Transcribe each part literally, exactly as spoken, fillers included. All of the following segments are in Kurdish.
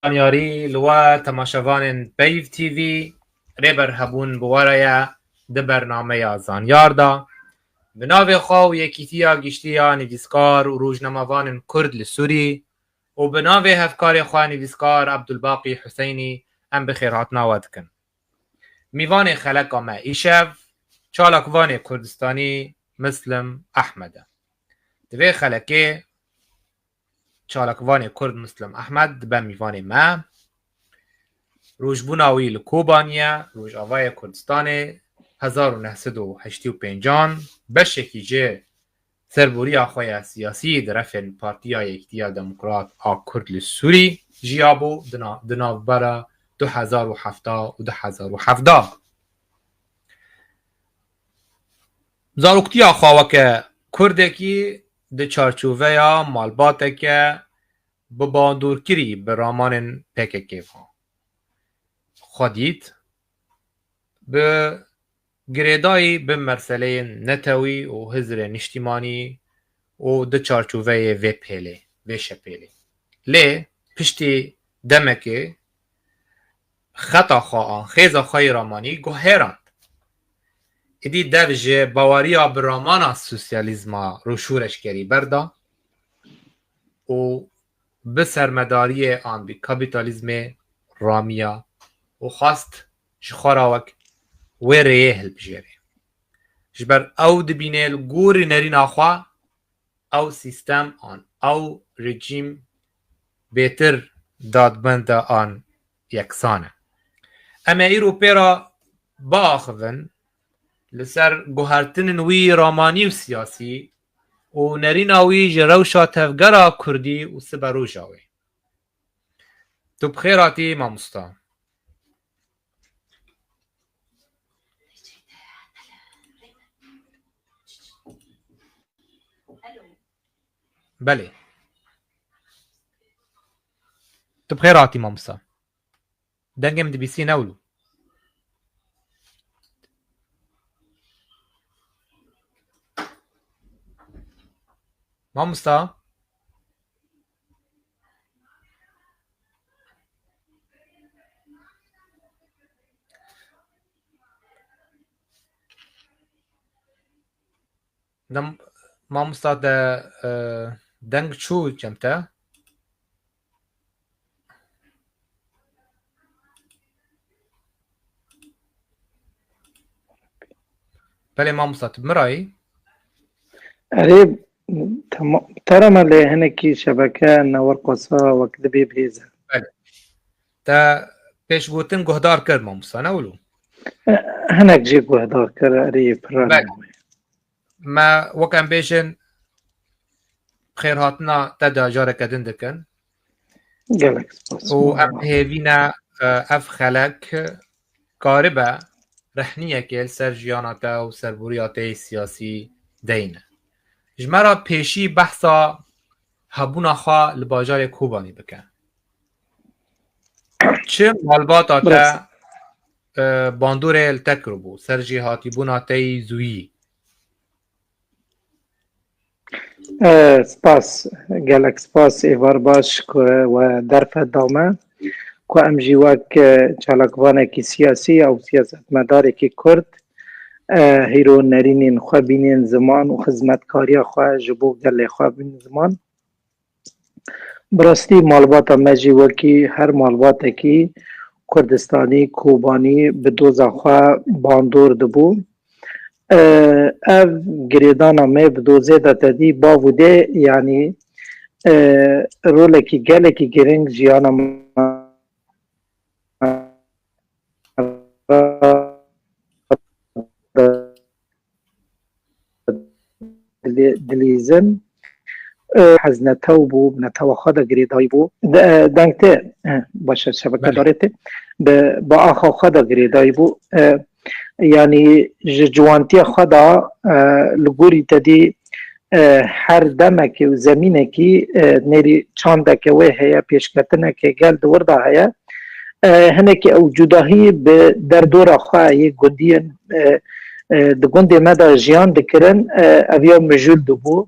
Zanyarî li we temaşevanên Peyv T V, Rêber Hebûn bi we re ye di bernameya Zanyar de. Bi navê xwe û Yekîtiya Giştî ya Nivîskar û Rojnamevanên Kurd li Sûrî û bi navê hevkarê xwe nivîskar Ebdulbaqî Huseynî em bi xêrhatina we dikin. Mîvanê xeleka me îşev çalakvanê Kurdistanî Muslim Ehmed e. Di vê xelekê çalakvanê Kurd Muslim Ehmed dibe mîvanê me. Rojbûna wî li Kobanî ye, Rojavayê Kurdistanê, hezar û neh sed û heştê û pêncan, beşekî ji serborîya xwe ya siyasî di refên Partiya Yekîtiya Demokrat a Kurd li Sûrî jiyabû di na-, di navbera du hezar û hevdeh û du hezar û hevdeh. Zaroktiya xwe weke Kurdekî di çarçoveya malbateke bi bandorkirî bi ramanên P K K ve xwe dît, bi girêdayî bi meseleyên netewî û hizrê niştîmanî û di çarçoveyê vê pêlê, vê şepêlê. Lê piştî demekê xeta xwe an xêza xwe yê ramanî guherand. Îdî dev ji baweriya bi ramana sosyalîzma rûşûreşkerî berda û bi sermedariyê an bi kapîtalîzmê ramiya û xwest ji xwe re wek wê rêyê hilbijêrê. Ji ber ew dibîne li gorî nerîna xwe ew sîstem an ew rejîm bêtir dadmend e an yeksan e. Em ê îro pê re biaxivin li ser guhertinên wî ramanî û siyasî û nerîna wî ji rewşa tevgera kurdî û siberoja wê. Tu bi xêr hatî mamosta. Belê. Tu bi xêr hatî mamosta. Dengê min dibîsî ne wilo. Mamosta. Dem-, mamosta de, e, deng çû cem te. Belê mamosta, tu bi min re yî? Erê, tema-, te re me lê hinekî şebeke ne werqasa wek dibê bihêze. Belê. Te pêşgotin guhdar kir mamosta, ne wilo? E, hinek jî guhdar kir, erê, pir re Belê. newê. Me wek em bêjin, xêrhatina te de careke din dikin. Gelek spas. Û em hêvî ne, e, ev xelek karibe rehniyekê li ser jiyana te û serborîya te yê siyasî deyne. Ji me re pêşî behsa hebûna xwe li bajarê Kobanî bike. Çi malbata te, Rast. e, bandorê li te kiribû, ser jêhatîbûna te yî zûyî? E, spas, gelek spas, êvar baş ku we derfet da me, ku em jî wek, e, çalakvanekî siyasî ew siyasetmedarekî Kurd, e, hîro nerînên xwe bînên ziman û xizmetkariya xwe ji bo gelê xwe bînin ziman. Bi rastî malbata me jî wekî her malbatekî Kurdistanî, Kobanî bi doza xwe bandor dibû. E, ev girêdana me bi dozê de te dî bav û dê, yanî, e, rolekî gelekî giring jiyana me dilê-, dilîzin, e, hez netew bû, bi netewa xwe de girêdayî bû. De-, e, deng tê, e, baş e, şebeke Belê. darê tê. Bi, bi axa xwe de girêdayî bû. E, yanî ji ciwantiya xwe de, e, li gorî te dî, e, her demekê û zemînekî, e, nêrî çandeke wê heye, pêşketineke gel di wir de heye. E, hinekî ew cudahî bi derdora xwe yê gundiyên, e, e, di gundê me de jiyan dikirin, e, ev ya mijûl dibû,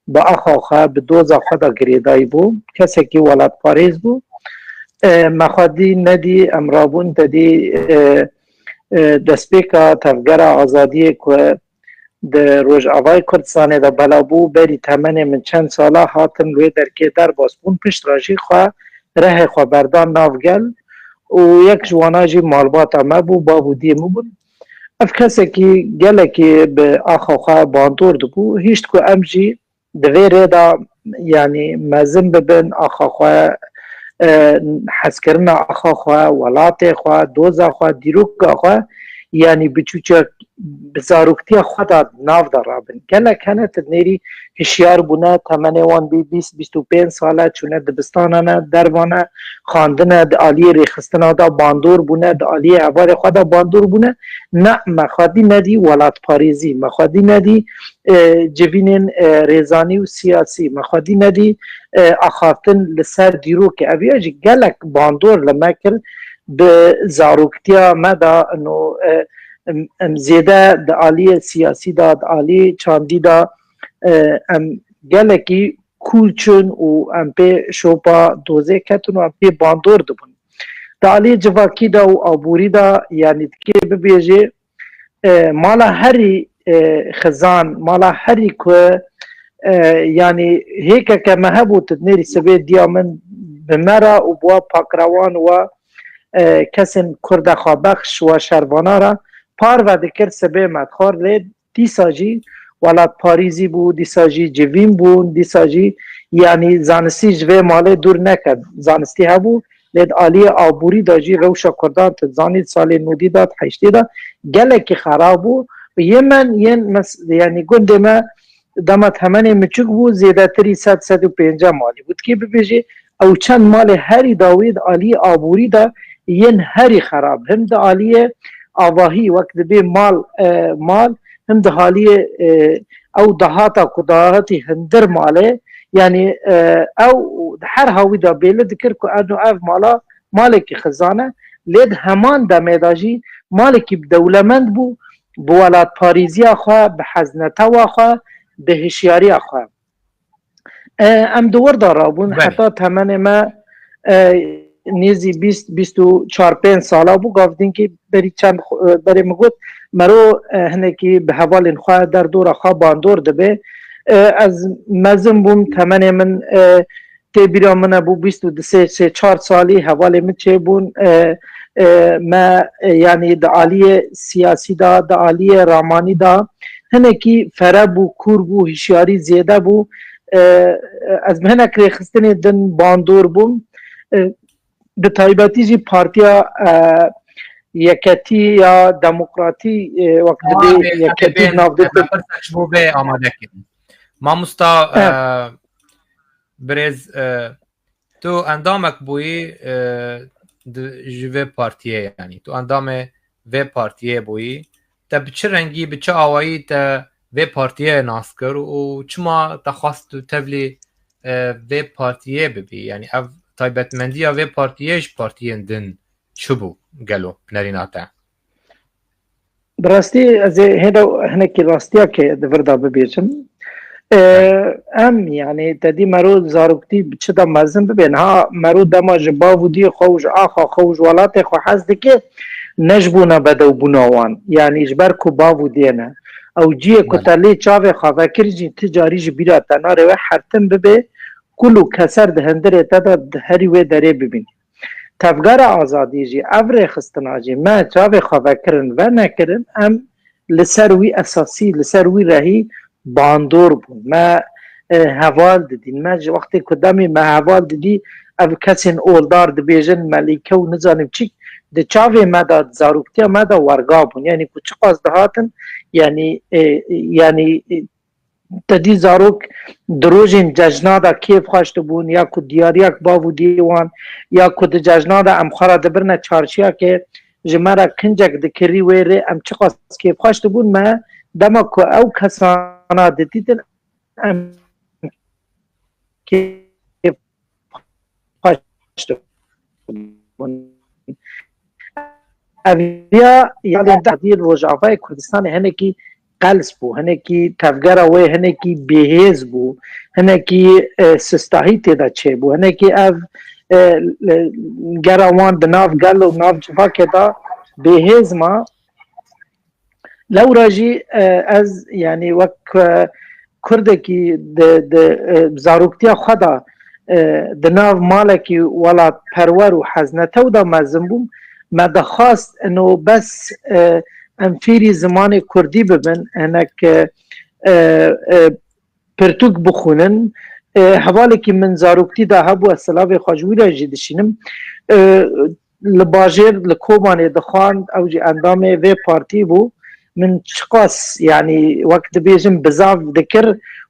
bi axa xwe, bi doza xwe de girêdayî bû, kesekî welatparêz bû. E, me xwedî nedî, em rabûn te dî, e, e, destpêka tevgera azadiyê ku di Rojavayê Kurdistanê de bela bû, berî temenê min çend sala hatin wê derkê derbas bûn, pişt re jî xwe, rehê xwe berdan nav gel û yek ji wana jî malbata me bû, bav û diyê min bûn. Ev kesekî gelekî bi axa xwe bandor dibû, hişt ku em jî di vê rê de, yanî mezin bibin, axa xwe, e, hezkirina axa xwe, welatê xwe, doza xwe, dîroka xwe, yanî bi çûçek, bi zaroktiya xwe de nav de rabin. Gelek hene tu nêrî hişyar bûne, temenê wan bî bîst, bîst û pênc sal e, çûne dibistanane, dervane, xwendine, di aliyê rêxistina de bandor bûne, di aliyê hevalê xwe de bandor bûne. Ne, me xwedî nedî welatparêzî, me xwedî nedî, e, civînên, e, rêzanî û siyasî, me xwedî nedî, e, axaftin li ser dîrokê. Ev ya jî gelek bandor li me kir, bi zaroktiya me de, ino, e, em, em zêde di aliyê siyasî de, di aliyê çandî de, e, em gelekî kûl çûn û em pê şopa dozê ketin û em pê bandor dibûn. Di aliyê civakî de û aborî de, yanî dikê bibêjê, e, mala herî, e, xizan, mala herî ku, e, yanî hêkeke me hebû, tu dinêrî sibê diya min bi me re û bi wa pakrewan, wa, e, kesên Kurda xwebexş, wa şervana re parve dikir, sibê me dixwar, lê dîsa jî welatparêzî bû, dîsa jî civîn bûn, dîsa jî, yanî zanistî ji vê malê dûr neket. Zanistî hebû, lê di aliyê aborî de jî rewşa Kurdan, tu dizanî, di salê nodî de, di heştê de gelekî xerab bû. Yê me, yên mes-, yanî gundê me dema temenê miçûk bû, zêdetirî sed, sed û pêncî malî bû. Dikê bibêjê, ew çend malê herî dawî di aliyê aborî de yên herî xerab. Him di aliyê avahî, wek dibê mal, e, mal, him di haliyê, e, ew dahata ku dahatî hundir malê, yanî, e, ew di her hawî de bêli dikir ku eno ev mala malekî xizan e, lê di heman demê de jî malekî dewlemend bû, bi welatparêziya xwe, bi heznetewa xwe, bi hişyariya xwe. E, em di wir de rabûn, Belê. Heta temenê me, e, nêzî bîst, bîst û çar, pênc sala bû, gavdinkî berî çend xwe-, e, berê min got, mero, e, hinekî bi hevalên xwe derdora xwe bandor dibe. E, ez mezin bûm, temenê min, e, tê bîra min e, bû bîst û du, sê, sê, çar salî hevalê min çêbûn. E, e, me, e, yanî di aliyê siyasî de, di aliyê ramanî de hinekî fere bû, kûr bû, hişyarî zêde bû. E, ez bi hinek rêxistinê din bandor bûm. E, bi taybetî jî Partiya, e, Yeketî ya Demokratî, e, wek dibê Tamam, e, Yeketî em ê bi nav bê, dikir. Em pirsek ji bo bê amade kirin. Mamosta, Evet. e, birêz, e, tu endamek bûyî, e, di, ji vê partiyê, yanî tu endamê vê partiyê bûyî. Te bi çi rengî, bi çi awayî te vê partiyê nas kir û çima te xwest tu tevlî, e, vê partiyê bibî? Yanî ev taybetmendiya vê partiyê ji partiyên din çi bû gelo, nerîna te? Bi rastî ez ê hêna hinekî rastiyakê di vir de bibêjim. E, Belê. Em, yanî, te dî mero zaroktî bi çi de mezin bibe. Niha mero dema ji bav û diyê xwe û ji axa xwe û ji welatê xwe hez dike, ne ji bona bedewbûna wan. Yanî ji ber ku bav û diyê ne. Ew cihê ku Belê. te lê çavê xwe vekir jî ti carî ji bîra te nare, wê hertim bibe, kul û keser di hundirê te de di herî wê derê bibînî. Tevgera Azadiyê jî, ev rêxistina jî me çavê xwe vekirin, venekirin, em li ser wî esasî, li ser wî rehî bandor bûn. Me, e, heval didîn. Me ji wextê ku demê me heval didî, ev kesên oldar dibêjin, melîke û nizanim çi, di çavê me de, di zaroktiya me de werga bûn. Yanî ku çiqas dihatin, yanî, e, yanî, e, te dî zarok di rojên cejna de kêfxweş dibûn, ya ku diyariyek bav û diyê wan, ya ku di cejna de em xwe re dibirine çarşiyekê, ji me re kincek dikirî wê rê, em çiqas kêfxweş dibûn. Me dema ku ew kesana didîtin, em kêfxweş dibûn. Ev ya, ya li Rojavayê Kurdistanê hinekî qels bû, hinekî tevgera wê hinekî bêhêz bû, hinekî, e, sistahî tê de çêbû, hinekî ev e, gera wan di nav gel û nav civakê de bêhêz ma. Lewra jî, e, ez, yanî wek, e, Kurdekî di, di, e, zaroktiya xwe de, e, di nav malekî welatperwer û heznetew de mezin bûm, me dixwast ino bes, e, em fêrî zimanê kurdî bibin, hinek, e, e, e, pirtûk bixwînin. E, hevalekî min zaroktî de hebû, ez silavê xwe ji wî re jî dişînim. E, li bajêr, li Kobanê dixwand, ew jî endamê vê partî bû. Min çiqas, yanî wek dibêjin, bizav dikir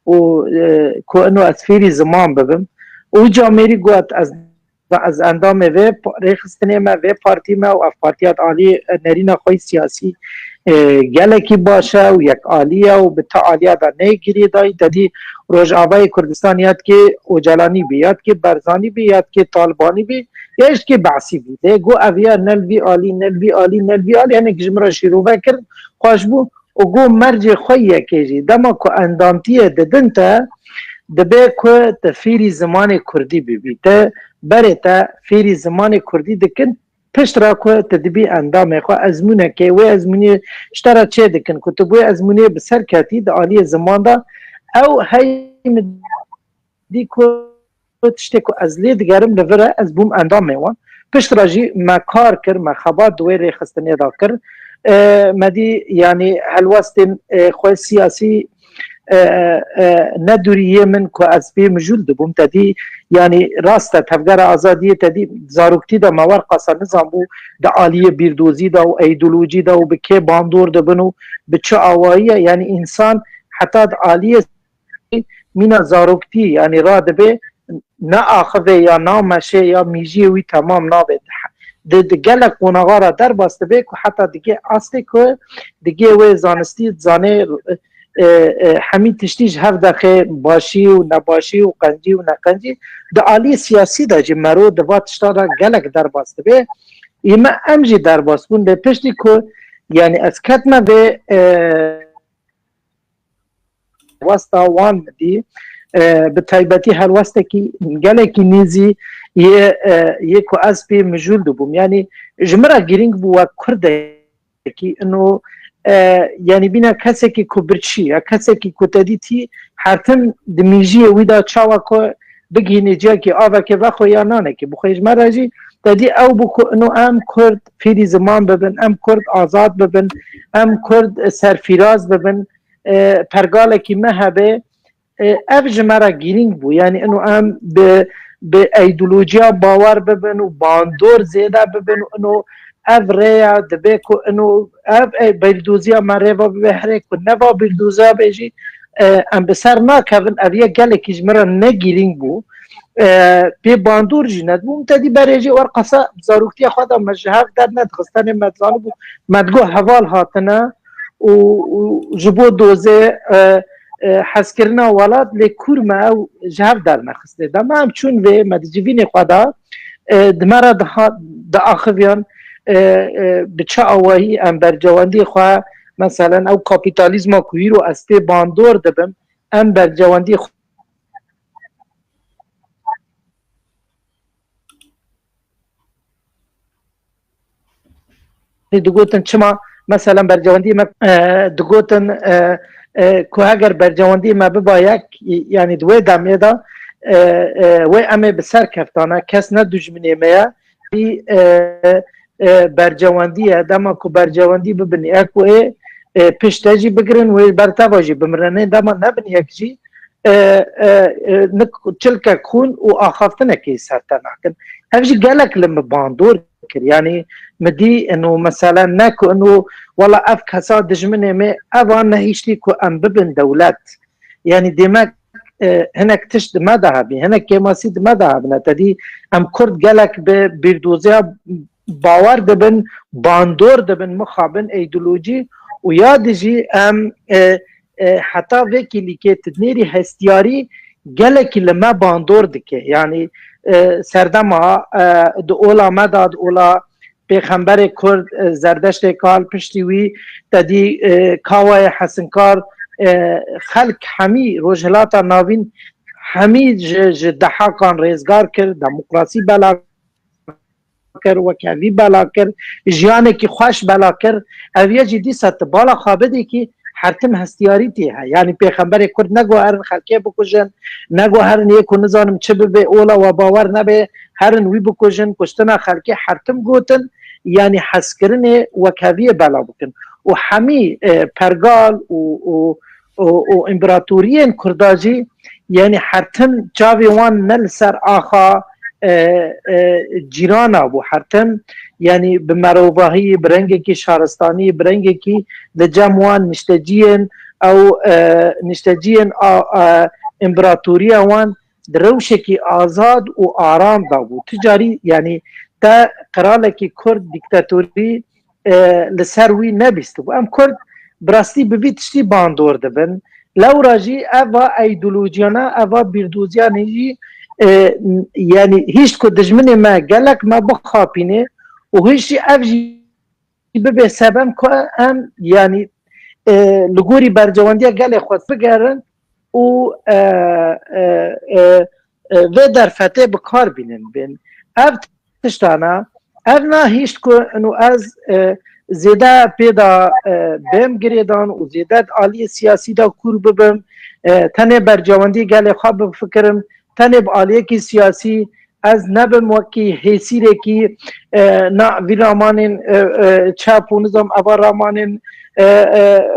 û, e, ku ino ez fêrî ziman bibim. Û camêrî got, ez, ez endamê vê pa-, rêxistinê me, vê partî me û ev partiya di alî nerîna xwe yî siyasî, e, gelekî baş e û yekalî ye û bi te aliya de neyê girêdayî. Te dî Rojavayê Kurdistan ya dikê Ocalanî bî, ya dikê Barzanî bî, ya dikê Talibanî bî, ya jî dikê Be'sî bî. Lê got ev ya ne li vî alî, ne li vî alî, ne li vî alî, hinek ji min re şîrove kirin, xweş bû. Û got mercê xwe yekê jî. Dema ku endamtiyê didin te, dibe ku te fêrî zimanê kurdî bibî. Te berê te fêrî zimanê kurdî dikin, pişt re ku tu dibî endamê xwe, ezmûnekê, wê ezmûnê ji te re çê dikin. Ku tu bi wê ezmûnê bi ser ketî di aliyê ziman de, ew hey min dî ku tiştê ku ez lê digerim li vir e, ez bûm endamê wan. Pişt re jî me kar kir, me xebat di wê rêxistinê de kir. E, me dî, yanî helwestên, e, xwe siyasî, e, e, ne dûrî yê min ku ez pê mijûl dibûm. Te dî, yanî rast e, Tevgera Azadiyê te dî zaroktî de me wer qasa nizanbû di aliyê bîrdozî de û eydolojî de û bi kê bandor dibin û bi çi awayî ye. Yanî însan heta di aliyê mîna zaroktî, yanî radibe, ne axivê ya nameşê ya mîjiyê wî temam nabe. Di, di gelek qonaxa re derbas dibe ku heta digê astê ku digê wê zanistî dizanê, e, e, hemî tiştî ji hev dexê, başî û nebaşî û qencî û neqencî. Di alî siyasî de jî mero di va tişta de gelek derbas dibe. Ê me em jî derbas bûn. Lê piştî ku, yanî ez ketme vê, e, helwesta wan min dî, e, bi taybetî helwestekî gelekî nêzî yê, e, yê ku ez pê mijûl dibûm. Yanî ji min re girîng bû wek Kurdekî ino, e, yanî bîna kesekî ku birçî ya, kesekî ku te dîtî her tim di mîjiyê wî de çawa ku bigihînê ciyekî avekê vexwe ya nanekê bixwe. Ji me re jî te dî ew bû ku ino em Kurd fêrî ziman bibin, em Kurd azad bibin, em Kurd serfîraz bibin, e, pergalekî me hebe, e, ev ji me re girîng bû. Yanî ino em bi, bi eydolojiya bawer bibin û bandor zêde bibin û ino ev rêya dibe ku ino ev, e, bîrdoziya me rê ve bibe, herê ku neva bîrdoziya be jî, e, em bi ser nakevin. Ev yek gelekî ji min re ne girîng bû. E, pê bandor jî nedibû. Min te dî berê jî wer qasa zaroktiya xwe de me ji hev dernedixist. Tenê me dizanibû, me digot heval hatine û, û ji bo dozê, e, e, hezkirina welat lê kûr me ew ji hev dernexistê. Dema em çûn vê me di civînê xwe de, e, di me re diha-, diaxiviyan, e, e, bi çi awahî em bercewendiyê xwe, meselen ew kapîtalîzma ku hîro ez pê bandor dibim, em bercewendiyê xwe digotin çima, meselen bercewendî me, e, digotin, e, e, ku heger bercewendî me biba yek, yanî di wê demê de, e, e, wê em ê bi ser keftane, kes ne dijminê me ye. Bî, e, e, bercewendî ye, dema ku bercewendî bibin yek wê, e, pişte jî bigirin, wê ber teva jî bimirin. Dema nebin yek jî, e, e, e, nik-, çilkek xûn û axaftinekê ser te nakin. Ev jî gelek li min bandor kir. Yanî min dî ino, meselen, ne ku ino, wela ev kesa dijminê me, eva nehiştî ku em bibin dewlet. Yanî demek, e, hinek tişt di me de hebî, hinek kêmasî di me de hebine. Te dî em Kurd gelek bi bîrdoziya bawer dibin, bandor dibin, mixabin, eydolojî û ya dijî em, e, e, heta vê kîlîkê tu dinêrî hestiyarî gelekî li me bandor dike. Yanî, e, serdema, e, di ola me de, di ola pêxemberê Kurd, e, Zerdeştê Kal, piştî wî te dî, e, Kawayê Hesinkar, e, xelk hemî Rojhilata Navîn hemî ji, ji dehakan rêzgar kir, demokrasî bela kir, wekhevî bela kir, jiyanekî xweş bela kir. Ev yê jî dîsa tu bala xwe bidî kî her tim hestiyarî tê he. Yanî pêxemberê Kurd negot herin xelkê bikujin, negot herin yê ku nizanim çi bibe, ola we bawer nebe, herin wî bikujin, kuştina xelkê her tim gotin, yanî hezkirinê wekheviyê bela bikin. Û hemî, e, pergal û, û, û, û împaratoriyên Kurda jî, yanî her tim çavê wan ne li ser axa, e, e, cîrana bû, her tim, yanî bi merovahî, bi rengekî şaristanî, bi rengekî li cem wan nişteciyên ew, e, nişteciyên a, a, împaratoriya wan di rewşekî azad û aram de bû. Tu carî, yanî te qiralekî Kurd dîktatorî, e, li ser wî nebîstibû. Em Kurd bi rastî bi vî tiştî bandor dibin. Lewra jî eva îdeolojiyana, eva bîrdoziyanê jî, e, yanî hişt ku dijminê me gelek me bixapîne û hişt jî ev jî bibe sebem ku em, yanî, e, li gorî bercewendiya gelê xwe bigerin û, e, e, e, e, vê derfetê bi kar bînin bên. Ev tiştana, ev na hişt ku ino ez, e, zêde pê de, e, bêm girêdan û zêde di aliyê siyasî de kûr bibim, e, tenê bercewendî gelê xwe bifikirim, tenê bi aliyekî siyasî ez nebim wekî hêsîrekî, e, na vî ramanên, e, e, çep û nizam eva ramanên, e, e,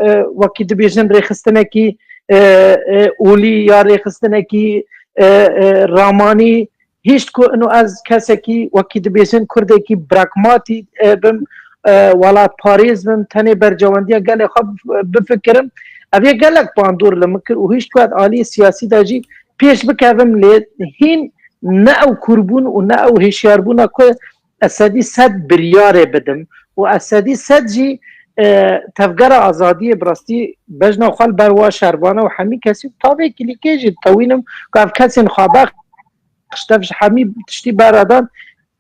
e, wekî dibêjin rêxistinekî, e, e, olî ya rêxistinekî, e, e, ramanî, hişt ku ino ez kesekî wekî dibêjin kurdekî pragmatî, e, bim, e, welatparêz bim, tenê bercewendiya gelê xwe bif-, bifikirim. Ev yê gelek bandor li min kir û hişt ku ez aliyê siyasî de jî pêş bikevim, lê hîn ne ew kûrbûn û ne ew hişyarbûna ku ez sedî sed biryarê bidim û ez sedî sed jî, e, Tevgera Azadiyê bi rastî bejna xwe li ber wa şervana û hemî kesî û tavê kilîkê jî ditewînim ku ev kesên xwebexş tev ji hemî tiştî beradan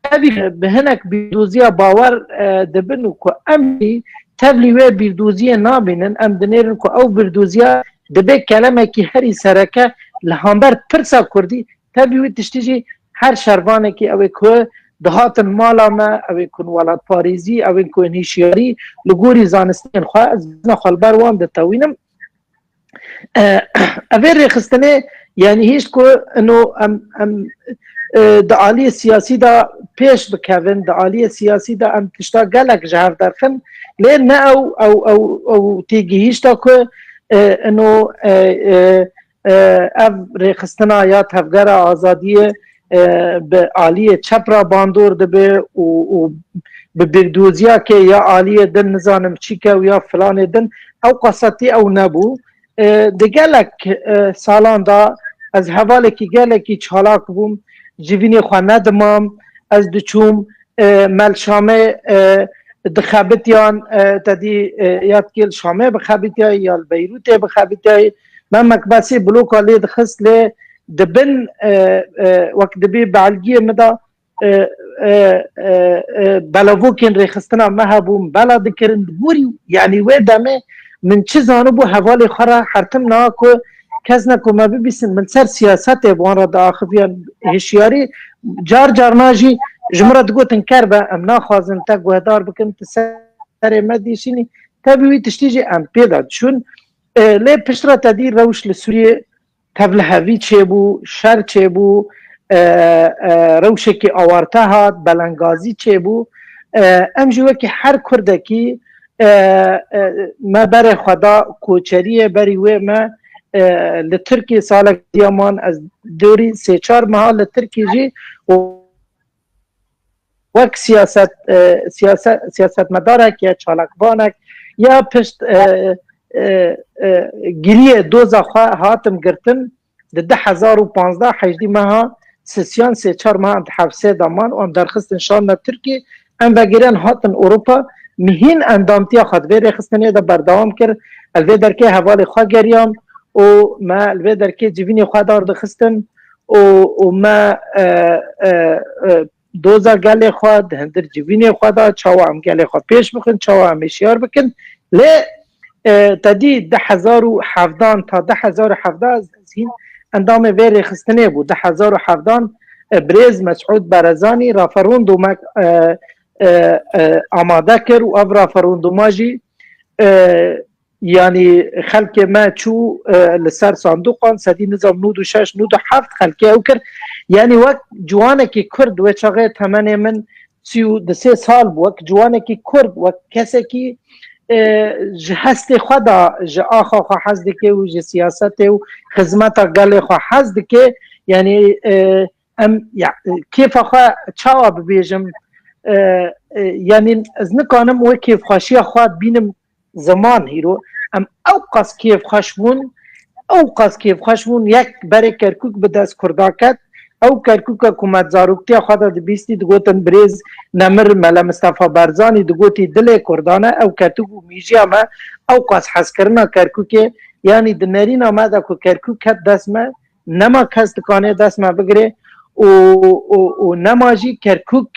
tevî bi hinek bîrdoziya bawer, e, dibin û ku em jî tevlî wê bîrdoziyê nabînin, em dinêrin ku ew bîrdoziya dibe kelemekî herî sereke li hember pirsa kurdî. Tevî wî tiştî jî her şervanekî ew ê ku dihatin mala me, ew ê ku welatparêzî, ew ê ku hişyarî li gorî zanistên xwe, ez bejna xwe li ber wan ditewînim. E, evê rêxistinê, yanî hişt ku ino em, em, e, di aliyê siyasî de pêş bikevin, di aliyê siyasî de em tişta gelek ji hev derxin, lê ne ew, ew, ew, ew têgihîşta ku, e, ino, e, e, e, ev rêxistina ya Tevgera Azadiyê, e, bi aliyê çep re bandor dibe û, û bi bîrdoziyakê ya aliyê din nizanim çîke û ya filanê din, ew qasatî ew nebû. E, di gelek, e, salan de ez hevalekî gelekî çalak bûm, civînê xwe nedimam, ez diçûm, e, me li Şamê, e, dixebitiyan, e, te dî, e, ya dikê li Şamê bixebitiyayî ya li Beyrûtê bixebitiyayî. Me mekbesê bloka lê dixist, lê di bin, e, e, wek dibê belgiyê min de, e, e, e, e, belavokên rêxistina me hebûn, bela dikirin. Li gorî, yanî wê demê min çi zanibû hevalê xwe re hertim niha ku kes ne ku me bibîsin, min ser siyasetê bi wan re diaxiviyan hişyarî, car carna jî ji min re digotin, ker be, em naxwazin te guhdar bikin, tu serê me dişînî. Tevî wî tiştî jî em pê de diçûn. E, lê piştre te dî rewş li Sûriyê tevlihevî çêbû, şer çêbû, e, e, rewşekî awarte hat, belengazî çêbû. E, em jî wekî her kurdekî, e, e, me berê xwe da koçeriyê, berî wê me, e, li Tirkiyê salek diyaman, ez dorî sê çar meha li Tirkiyê jî û wek siyaset, e, siyase-, siyasetmedarek ya çalakvanek ya pişt, e, e, e, giriyê doza xwe hatim girtin. Di du hezar û panzdeh hejdî meha sisiyan sê çar meha em di hevsê de man û em derxistin şandine Tirkiyê. Em vegiran hatin Ewropa. Min hîn endamtiya xwe di vê rêxistinê de berdewam kir. Ez vê derkê hevalê xwe geriyam û me li vê derkê civînê xwe dar dixistin û, û me, e, e, e, doza gelê xwe di hundir civînê xwe de, çawa em gelê xwe pêş bixin, çawa em hişyar bikin. Lê, e, te dî du hezar û hevdan ta du hezar û hevda ez hîn endamê vê rêxistinê bû. Du hezar û hevdan, e, birêz Mesûd Barzanî referandumek, e, e, e, amade kir û ev referanduma jî, e, yanî xelkê me çû, e, li ser sanduqan, sedî nizam nod û şeş, nod û heft xelkê ew kir. Yanî wek ciwanekî Kurd wê çaxê temenê min sî û du sê sal bû, wek ciwanekî Kurd, wek kesekî, e, ji hestê xwe de, ji axa xwe hez dike û ji siyasetê û xizmeta gelê xwe hez dike. Yanî, e, em, ya, kêfa xwe çawa bibêjim? E, e, yanî ez nikanim wê kêfxweşiya xwe bînim ziman hîro. Em ew qas kêfxweş bûn, ew qas kêfxweş bûn, yek berê Kerkûk bi dest Kurda ket. Ew Kerkûka ku me di zaroktiya xwe de dibîstî, digotin birêz Nemir Mele Mistefa Barzanî digotî dilê Kurdan e, ew Kerkûk û mîjiya me, ew qas hezkirina Kerkûkê, yanî di nerîna me de ku Kerkûk ket dest me, nema kes dikane dest me bigire û, û, û nema jî Kerkûk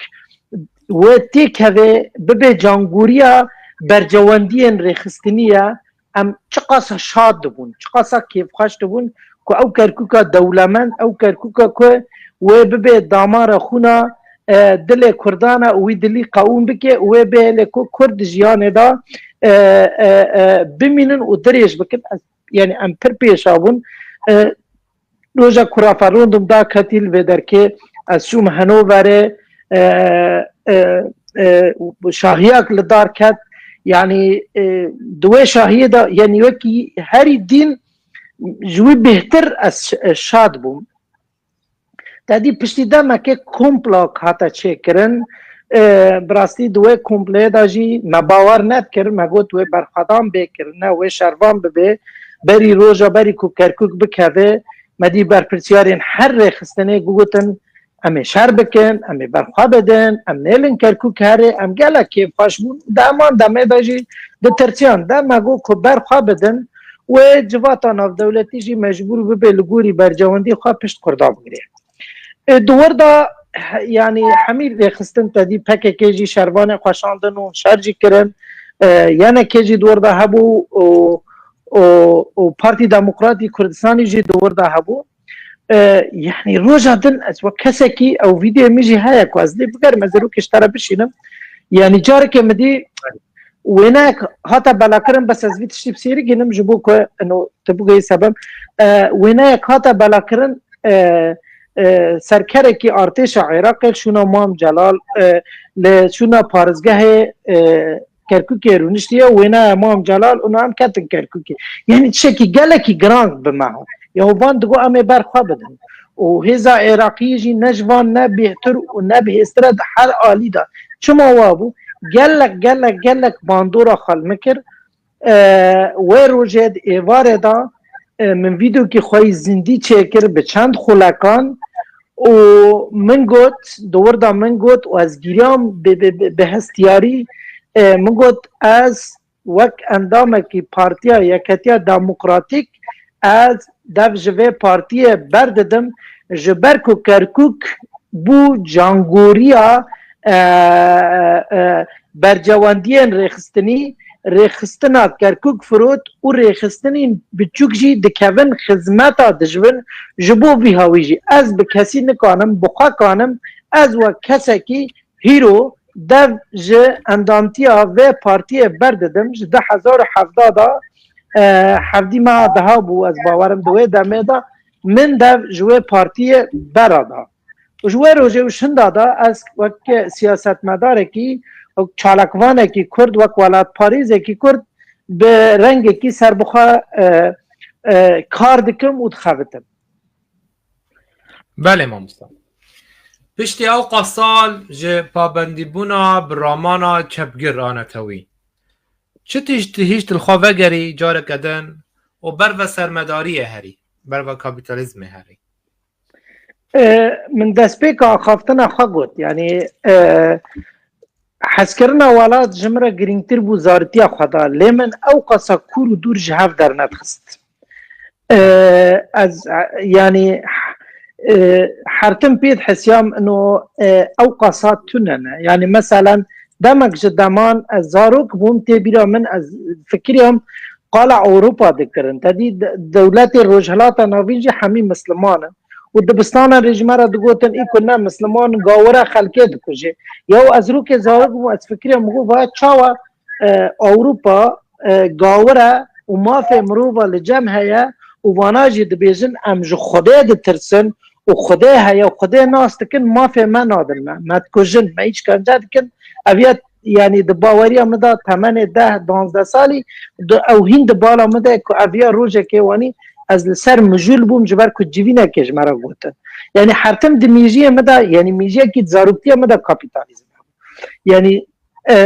wê têkeve bibe cangoriya bercewendiyên rêxistinî ye. Em çiqasa şad dibûn, çiqasa kêfxweş dibûn ku ew Kerkûka dewlemend, ew Kerkûka ku wê bibe damara xwîna, e, dilê Kurdan e û wî dilî qewûm bike û wê bihêle ku Kurd di jiyanê de, e, e, e, bimînin û dirêj bikin. Ez, yanî em pir pêşa bûn. E, Roja ku referandum daketî li vê derkê, ez çûm Henoverê, e, e, e, şahiyak li dar ket. Yanî, e, di wê şahiyê de, yanî wekî herî dîn ji wî bêhtir ez ş-, e, şad bûm. Te dî piştî demekê komplok hate çêkirin. E, bi rastî di wê kompleyê de jî me bawer nedikir, me got wê berxwedan bê kirine, wê şervan bibe, berî roja berî ku Kerkûk bikeve, me dî berpirsiyarên her rêxistinê gugotin, em ê şer bikin, em ê berxwe bidin, em nêlin Kerkûk herê, em gelek kêfxweş bûn. Di heman demê de jî ditirsiyan de me got ku berxwe bidin, wê civata navdewletî jî mecbûr bibe li gorî bercewendî xwe pişt Kurda bigire. E, di wir de, he-, yanî hemî rêxistin te dî P K K jî şervanê xwe şandin û şer jî kirin. E, yenekê jî di wir de hebû û, û, û Partî Demokratî Kurdistanî jî di wir de hebû. E, yanî roja din ez wek kesekî ew vîdyoyê min jî heye ku ez lê bigerim, ez ê rokê ji te re bişînim. Yanî careke min dî wêneyek hate belakirin, bes ez vî tiştî bi sêrî gînim ji bo ku ino tu bigihî sebem. E, wêneyek hate belakirin, e, e, serkerekî artêşa Iraqê li şûna Mam Celal, e, li şûna parêzgehê, e, Kerkûkê rûniştiye, wêneya Mam Celal û em ketin Kerkûkê. Yanî tiştekî gelekî giran bi me hat. Ya û van digot em ê berxwe bidin. Û hêza Iraqiyê jî ne ji van ne bêhtir û ne bihêztir e di her alî de. Çima wa bû? Gelek, gelek, gelek bandora xwe li min kir. E, wê rojê di êvarê de, e, min vîdokî xwe yî zindî çêkir bi çend xulekan û min got, di wir de min got û ez giriyam bi, bi, bi, bi hestiyarî, e, min got, ez wek endamekî Partiya Yeketiya Demokratîk, ez dev ji vê partiyê berdidim, ji ber ku Kerkûk bû cangoriya, e, e, bercewendiyên rêxistinî, rêxistina Kerkûk firot û rêxistinên biçûk jî dikevin xizmeta dijmin. Ji bo vî hawî jî ez bi kesî nikanim, bi xwe kanim, ez wek kesekî hîro dev ji endamtiya vê partiyê berdidim. Ji du hezar û hevdeh de, e, hevdî meha deha bû, ez bawerim di wê demê de min dev ji wê partiyê bera da. Û ji wê rojê û şinda de ez wek siyasetmedarekî, wek çalakvanekî Kurd, wek welatparêzekî Kurd bi rengekî serbixwe, e, e, kar dikim û dixebitim. Belê mamosta. Piştî ewqas sal ji pabendîbûna bi ramana çepgir a netewî, çi tişt hişt li xwe vegerî careke din û ber ve sermedariyê herî, ber ve kapîtalîzmê herî? E, min destpêka axaftina xwe got, yanî, e, hezkirina welat ji min re girîngtir bû zaritiya xwe da. Lê min ew qasa kûr û dûr ji hev dernedixist. E, ez, e, yanî, e, hertim pê dihesiyam ino, e, ew qasa tune ne. Yanî, meselen, demek ji deman ez zarok bûm, tê bîra min ez fikiriyam, qala Ewropa dikirin. Te dî de-, dewletê Rojhilata Navîn jî hemî misliman in. Û dibistana rê ji me re digotin, î ku ne misliman in, gawira xelkê dikuje. Ya û ez rûkê zarok bûm, ez fikirê min got, va çawa, e, Ewropa, e, gawira û mafê mirova li cem heye û vana jî dibêjin, em ji Xwedê ditirsin û Xwedê heye û Xwedê nas dikin, mafê me nadin me. Me dikujin, me îşkence dikin. Ev ya, yanî di baweriya min de temenê deh, duwazdeh salî, di, ew hîn di bala min de ku ev ya rojekê wanî ez li ser mijûl bûm, ji ber ku civînekê ji me re gotin. Yanî her tim di mîjiyê min de, yanî mîjiyekî di zaroktiya min de kapîtalîzm hebû. Yanî, e,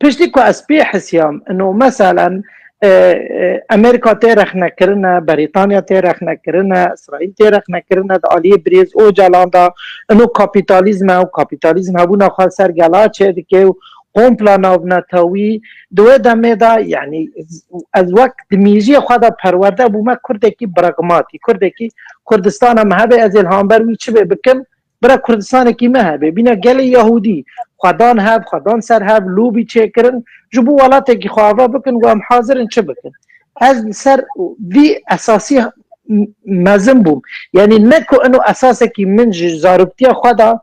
piştî ku ez pê hisiyam, ino meselen, e, e, Amerîka tê rexnekirine, Berîtanya tê rexnekirine, Îsraîl tê rexnekirine, di aliyê birêz Ocalan de, ino kapîtalîzm e û kapîtalîzm hebûna xwe ser gela çêdike û kompla navnetewî di wê demê de, yanî ez wek di mîjiyê xwe de perwerde bûme kurdekî pragmatî, kurdekî Kurdistana me hebe, ez ê li hember wî çi bê bikim, bira Kurdistanekî me hebe, bîna gelê Yahûdî, xwedan hev, xwedan ser hev, lobî çêkirin, ji bo welatekî xwe ava bikin, û em hazir in çi bikin. Ez li ser vî esasî m-, mezin bûm. Yanî ne ku ino esasekî min ji zaroktiya xwe de,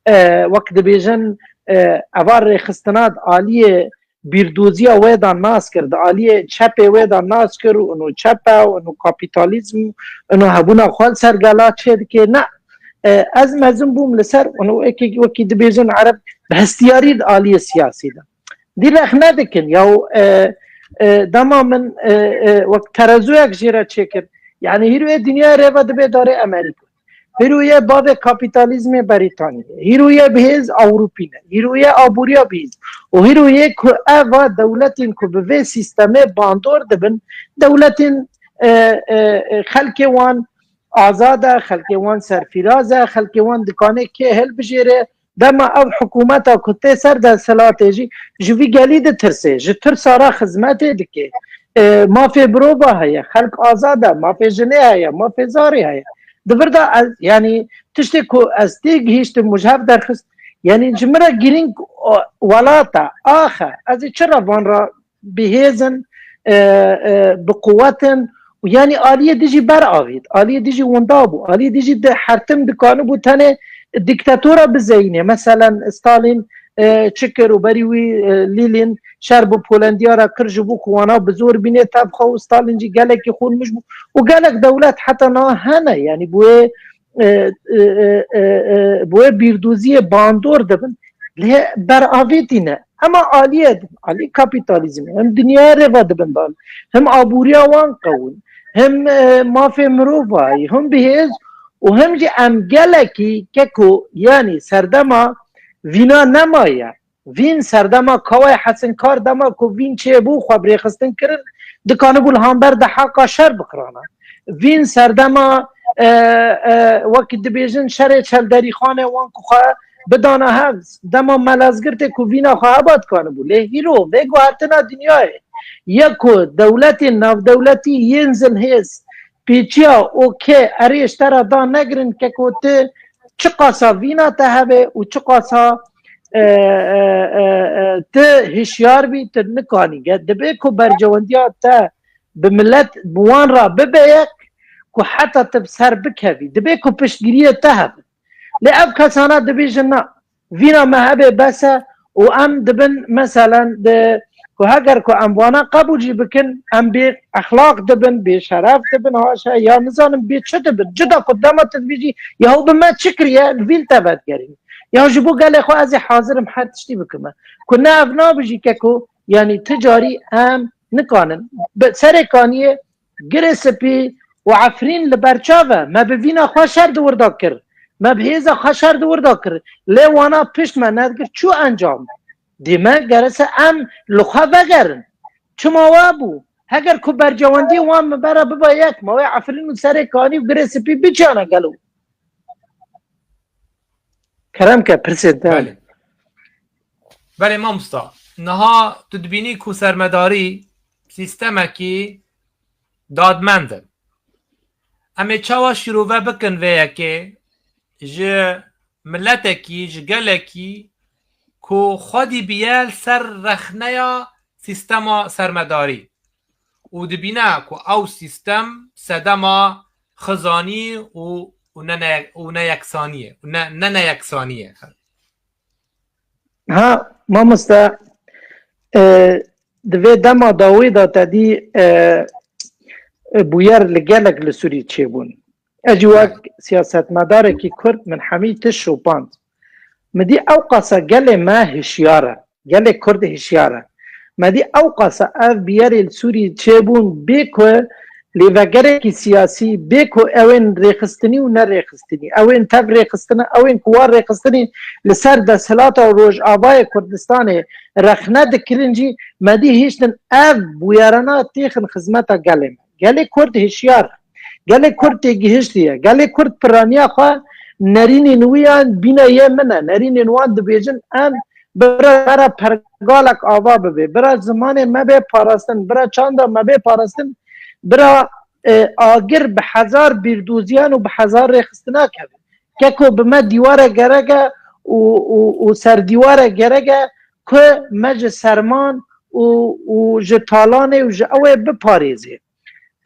e, wek dibêjin, e, eva rêxistina di aliyê bîrdoziya wê de nas kir, di aliyê çepê wê de nas kir û ino çep e û ino kapîtalîzm û ino hebûna xwe li ser gela çêdike. Ne, e, ez mezin bûm li ser ino wekî, wekî dibêjin ereb, bi hestiyarî di aliyê siyasî de. Dî rexne dikin ya, e, e, dema min, e, e, wek terezûyek jê re çêkir. Yanî hîroyê dinyayê rê ve dibe darê Amerîka. Hîroyê bavê kapîtalîzmê Berîtanî ye. Hîroyê bihêz Ewropî ne. Hîroyê aboriya bihêz. Û hîroyê ku eva dewletên ku bi vê sîstemê bandor dibin, dewletên, e, e, e, xelkê wan azad e, xelkê wan serfîraz e, xelkê wan dikanê kê hilbijêre, dema ev hikûmeta ku tê ser desthilatê jî ji vî gelî ditirse, ji tirsa re xizmetê dike. E, mafê mirova heye, xelk azad e, mafê jinê heye, mafê zarê heye. Di vir de ez, yanî tiştê ku ez tê gihîştim û ji hev derxist, yanî ji min re girîng, o, welat e, ax e, ez ê çi re van re bihêzin, e, e, bi quwetin û yanî aliyê dijî ber avêt, aliyê dijî winda bû, aliyê dijî di her tim dikanibû tenê dîktatora bizeyînê. Meselen Stalin, e, çi kir û berî wî, e, Lîlîn şer bi Polendiya re kir ji bo ku wana bi zor bînê tev xwe û Stalin jî gelekî xwe nûj bû û gelek dewlet heta niha hene, yanî bi wê e, e, e, e, e, bi wê bîrdoziyê bandor dibin, lê beravêtî ne. Ema aliyê din, alî kapîtalîzmê, him dinyayê rê ve dibin dan, him aboriya wan qewin, him, e, mafê mirovayî, him bihêz û him jî em gelekî keko, yanî serdema vîna nemaye. Vîn serdema Kawayê Hesinkar dema ku vîn çêbû xwe bi rêxistin kirin, dikanibû li hember deheqa şer bikirana. Vîn serdema, e, e, wek dibêjin şerê çelderîxanê wan ku xwe bidana hev, dema Melezgirtê ku vîna xwe heba dikanibû. Lê hîro vê guhertina dinyayê ye ku dewletên navdewletî yên zilhêz pêçiya û kê erê ji te re da negirin keko tu çiqasa vîna te hebe û çiqasa, e, e, e, e, tu hişyar bî, tu nikanî. Ge-, dibe ku berjewendiya te bi milet, bi wan re bibe yek ku heta tu bi ser bikevî. Dibe ku piştgiriyê te hebe. Lê ev kesana dibêjin na. Vîna me hebe bes e û em dibin, meselen, di, ku heger ku em vana qebûl jî bikin, em bê exlaq dibin, bê şeref dibin, haşa, ya nizanim bê çi dibin. Cida ku dema tu dibêjî, ya hû bi me çi kiriye, li vî li te vedigerîn. Ya ji bo gelê xwe ez ê hazir im her tiştî bikime. Ku ne ev nabijî keko, yanî ti carî em nikanin. Bi serê kaniyê Girê Spî û Efrîn li ber çav e. Me bi vîna xwe şer di wir de kir. Me bi hêza xwe şer di wir de kir. Lê wana pişt me nedigirt çû encam. Dê me gerese em li xwe vegerin. Çima we bû? Heger ku bercewendiyê wan me bera biba yek, me wê Efrîn û Serê Kanî û Girê Spî biçiyana gelo. Kerem ke pirsên te. Belê. Belê mamosta. Niha tu dibînî ku sermedarî sîstemekî dadmend in. Em ê çawa şîrove bikin vê yekê ji miletekî, ji gelekî ku xwedî biye li ser rexneya sîstema sermedarî? û dibîne ku ew sîstem sedema xizanî û, û ne, ne, û ne yeksaniyê, û ne, ne neyeksaniyê. Ha, mamoste, e, di vê dema dawî de te dî, e, e, bûyer li gelek li Sûrî çêbûn. Ez jî wek siyasetmedarekî Kurd min hemî tişt şopand. Min dî ew qasa gelê me hişyar e. Gelê Kurd hişyar e. Me dî ew qasa ev bûyerê li Sûrî çêbûn bê ku lêvegerekî siyasî, bê ku ew ên rêxistinî û nerêxistinî, ew ên tev rêxistinî, ew ên ku wan rêxistinî li ser desthilata û Rojavayê Kurdistanê rexne dikirin jî, me dî hiştin ev bûyerana têxin xizmeta gelê me. Gelê Kurd hişyar e. Gelê Kurd têgihiştî ye. Gelê Kurd piraniya xwe nerînên wî yan bîne yê min e. Nerînên wan dibêjin em bira me re pergalek ava bibe. Bira zimanê me bê parastin. Bira çanda me bê parastin. Bira, e, agir bi hezar bîrdoziyan û bi hezar rêxistina keve. Keko bi me dîware gerek e û, û, û ser dîware gerek e ku me ji serman û, û ji talanê û ji ew ê biparêzê.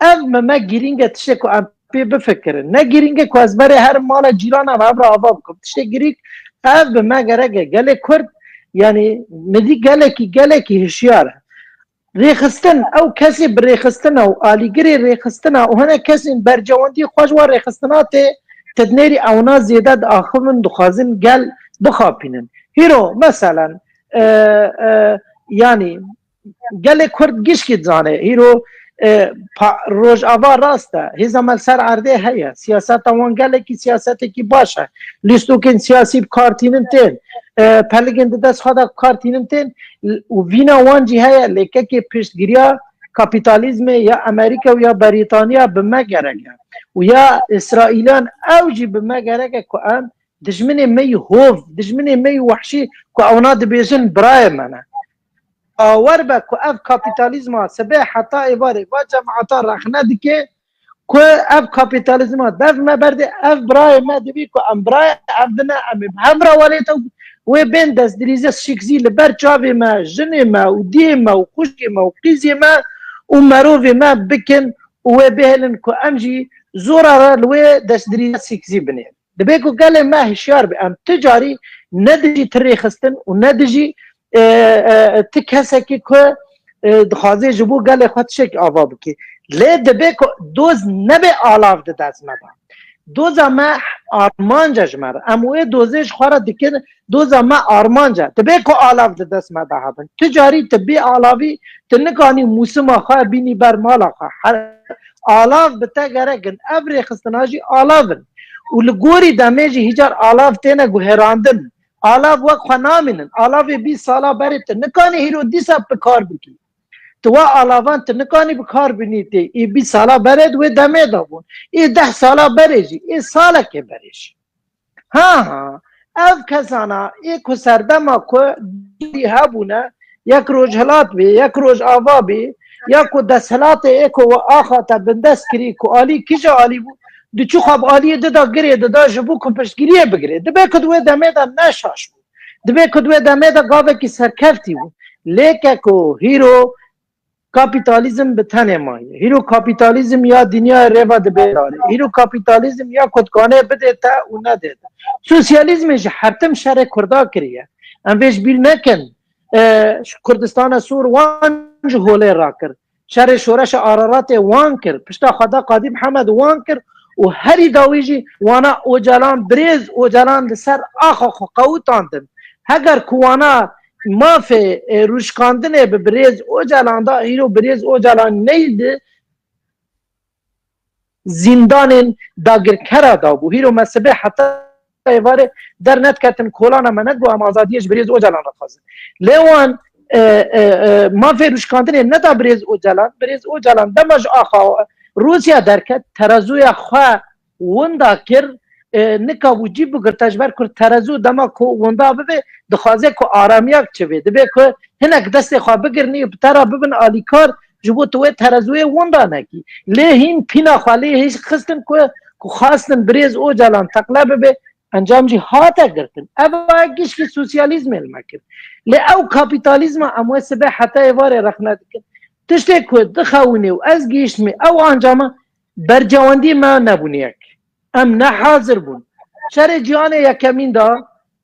Ev me, me girîng e tiştê ku em pê bifikirin. Ne girîng e ku ez berê herim mala cîrana me, ev re ava bikim. Tiştê girîng ev bi me gerek e. Gelê Kurd, yanî, min dî gelekî, gelekî hişyar e. Rêxistin, ew kesê bi rêxistina û alîgirê rêxistina û hinek kesên bercewendî xwe ji wan rêxistina tê, te dinêrî ewna zêde diaxivin, dixwazin gel bixapînin. Hîro, meselen, e, e, yanî, gelê Kurd gişkî dizane. Hîro, e, pa-, Rojava rast e. Hêza me li ser erdê heye. Siyaseta wan gelekî siyasetekî baş e. Lîstokên siyasî bi kar tînin tên. E, peligên di dest xwe de bi kar tînin tên. Û vîna wan jî heye. Lê kekê piştgiriya kapîtalîzmê ya Amerîka û ya Berîtaniya bi me gerek e. Û ya Îsraîlan ew jî bi me gerek e ku em dijminê me yî hov, dijminê me yî wehşî ku ewna dibêjin birayê me ne. Bawer be ku ev kapîtalîzma sibê heta êvarê va cemaeta rexne dike ku ev kapîtalîzma dev me berdê, ev birayê me dibî ku em birayê ev dine, em ê bi hev re welêt û wê bên destdirîzê şikzî li ber çavê me, jinê me û diyê me û xwişkê me û qîzê me û merovê me bikin û wê bihêlin ku em jî zora re li wê destdirîzê şikzî binê. Dibê ku gelê me hişyar be, em ti carî ne dijî ti rêxistin û ne dijî, e, e, ti kesekî ku, e, dixwaze ji bo gelê xwe tiştekî ava bike. Lê dibê ku doz nebe alav di dest me de. Doza me armanc e ji me re. Em wê dozê ji xwe re dikin, doza me armanc e. Dibê ku alav di dest me de hebin. Ti carî tu bê alavî, tu nikanî mûsima xwe bînî ber mala xwe. Her, alav bi te gerek in. Ev rêxistina jî alav in. Û li gorî demê jî hîcar alav têne guherandin. Alav wek xwe namînin. Alavê bîst sala berê tu nikanî hîro dîsa bi kar bikî. Tu wa alavan tu nikanî bi kar binî tê. Ê bîst sala berê di wê demê de bûn. Ê deh sala berê jî. Ê salekê berê jî. Ha, ha. Ev kesana ê ku serdema ku hebûne, yek Rojhilat bê, yek Rojava bê, ya ku desthilatê ê ku we axate bindest kirî, ku alî kîja alî bû, diçû xwe bi aliyê dida girê dida ji bo ku piştgiriyê bigirê. Dibê ku di wê demê de ne şaş bû. Dibê ku di wê demê de gavekî serkeftî bû. Lê ke ku hîro kapîtalîzm bi tenê maye. Hîro kapîtalîzm ya dinyayê rêva dibê darê. Hîro kapîtalîzm ya ku dikane bidê te û nedê te. Sosyalîzmê ji hertim şerê Kurda kiriye. Em vê ji bîr nekin. E, ji Kurdistana Sûr wan ji holê rakir. Şerê şoreşa Araratê wan kir. Pişta xwe da Qadî Mihemed wan kir û herî dawî jî wana Ocalan, birêz Ocalan li ser axa xwe qewitandin. Heger ku wana mafê, e, rûşkandinê bi birêz Ocalan da, hîro birêz Ocalan neydi zîndanên dagirkera da bû. Hîro me sibê heta êvarê dernedketin kolana me, negot em azadiyê ji birêz Ocalan re dixwazin. Lê wan, e, e, e, mafê rûşkandinê neda birêz Ocalan, birêz Ocalan dema ji axa Rûsya derket, terezuya xwe winda kir, e, nika bû cî bigirte, ji ber ku terezu dema ku winda bibe, dixwaze ku aramiyak çibe. Dibe ku hinek destê xwe bigirinî, bi te re bibin alîkar, ji bo tu wê terezuyê winda nekî. Lê hîn pîna xwe lê hêj xistin ku, ku xwestin birêz Ocalan teqle bibe, encam jî hate girtin. Ev a gişkî sosyalîzmê li me kir. Lê ew kapîtalîzma em wê sibe heta êvarê rexne dikin. Tiştê ku dixewinê û ez gihîştmê ew ancama bercewendî me nebûne yek. Em ne hazir bûn. Şerê Cîhanê Yekemîn de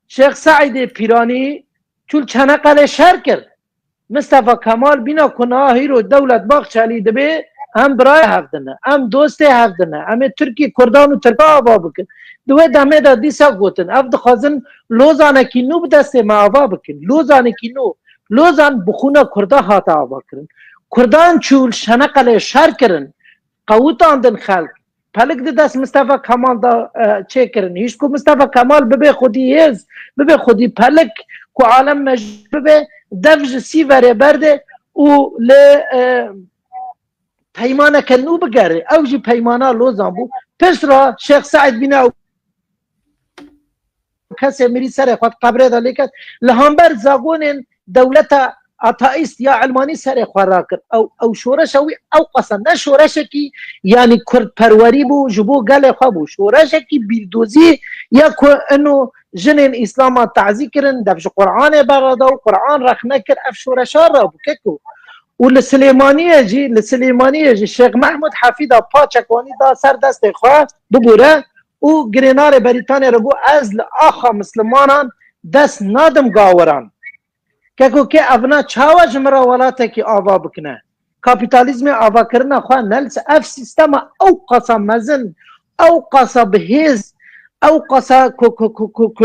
Şêx Seîdê Pîranî çû li Çeneqelê şer kir. Mistefa Kemal bîna ku niha hîro Dewlet Bahçelî dibê em birayê hev dine, em dostê hev dine, em ê Tirkî Kurdan û Tirka ava bikin. Di wê demê de dîsa gotin, ev dixwazin Lozanekî nû bi destê me ava bikin. Lozanekî nû. Lozan bi xûna Kurda hate ava kirin. Kurdan çû li Şeneqelê şer kirin. Qewitandin xelk. Pelik di dest Mistefa Kemal de, e, çêkirin. Hîç ku Mistefa Kemal bibe xwedî hêz, bibe xwedî pelik, ku alem mecbûr bibe, dev ji Sîverê berde û li, e, peymaneke nû bigere. Ew jî peymana Lozan bû. Pişt re Şêx Seîd bîne ew kesê mirî serê xwe di qebrê de lê ket. Li hember zagonên dewleta ateîst ya Elmanî serê xwe rakir. Ew, ew şoreşa wî ew qasa ne şoreşekî, yanî kurdperwerî bû, ji bo gelê xwe bû. Şoreşekî bîrdozî ya ku ino jinên Îslama tazî kirin, dev ji Quranê berada û Quran rexne kir, ev şoreşa rabû keko. Û li Silêmaniyê jî, li Silêmaniyê jî Şêx Mehmûd Hefîda paçek wanî da ser destê xwe, bibûre, û girênarê Berîtanê re got, ez li axa mislimanan dest nadim gawiran. Keko kê evna çawa ji min re welatekî ava bikine? Kapîtalîzmê avakirina xwe ne li ser ev sîstema ew qasa mezin, ew qasa bihêz, ew qasa ku, ku, ku, ku, ku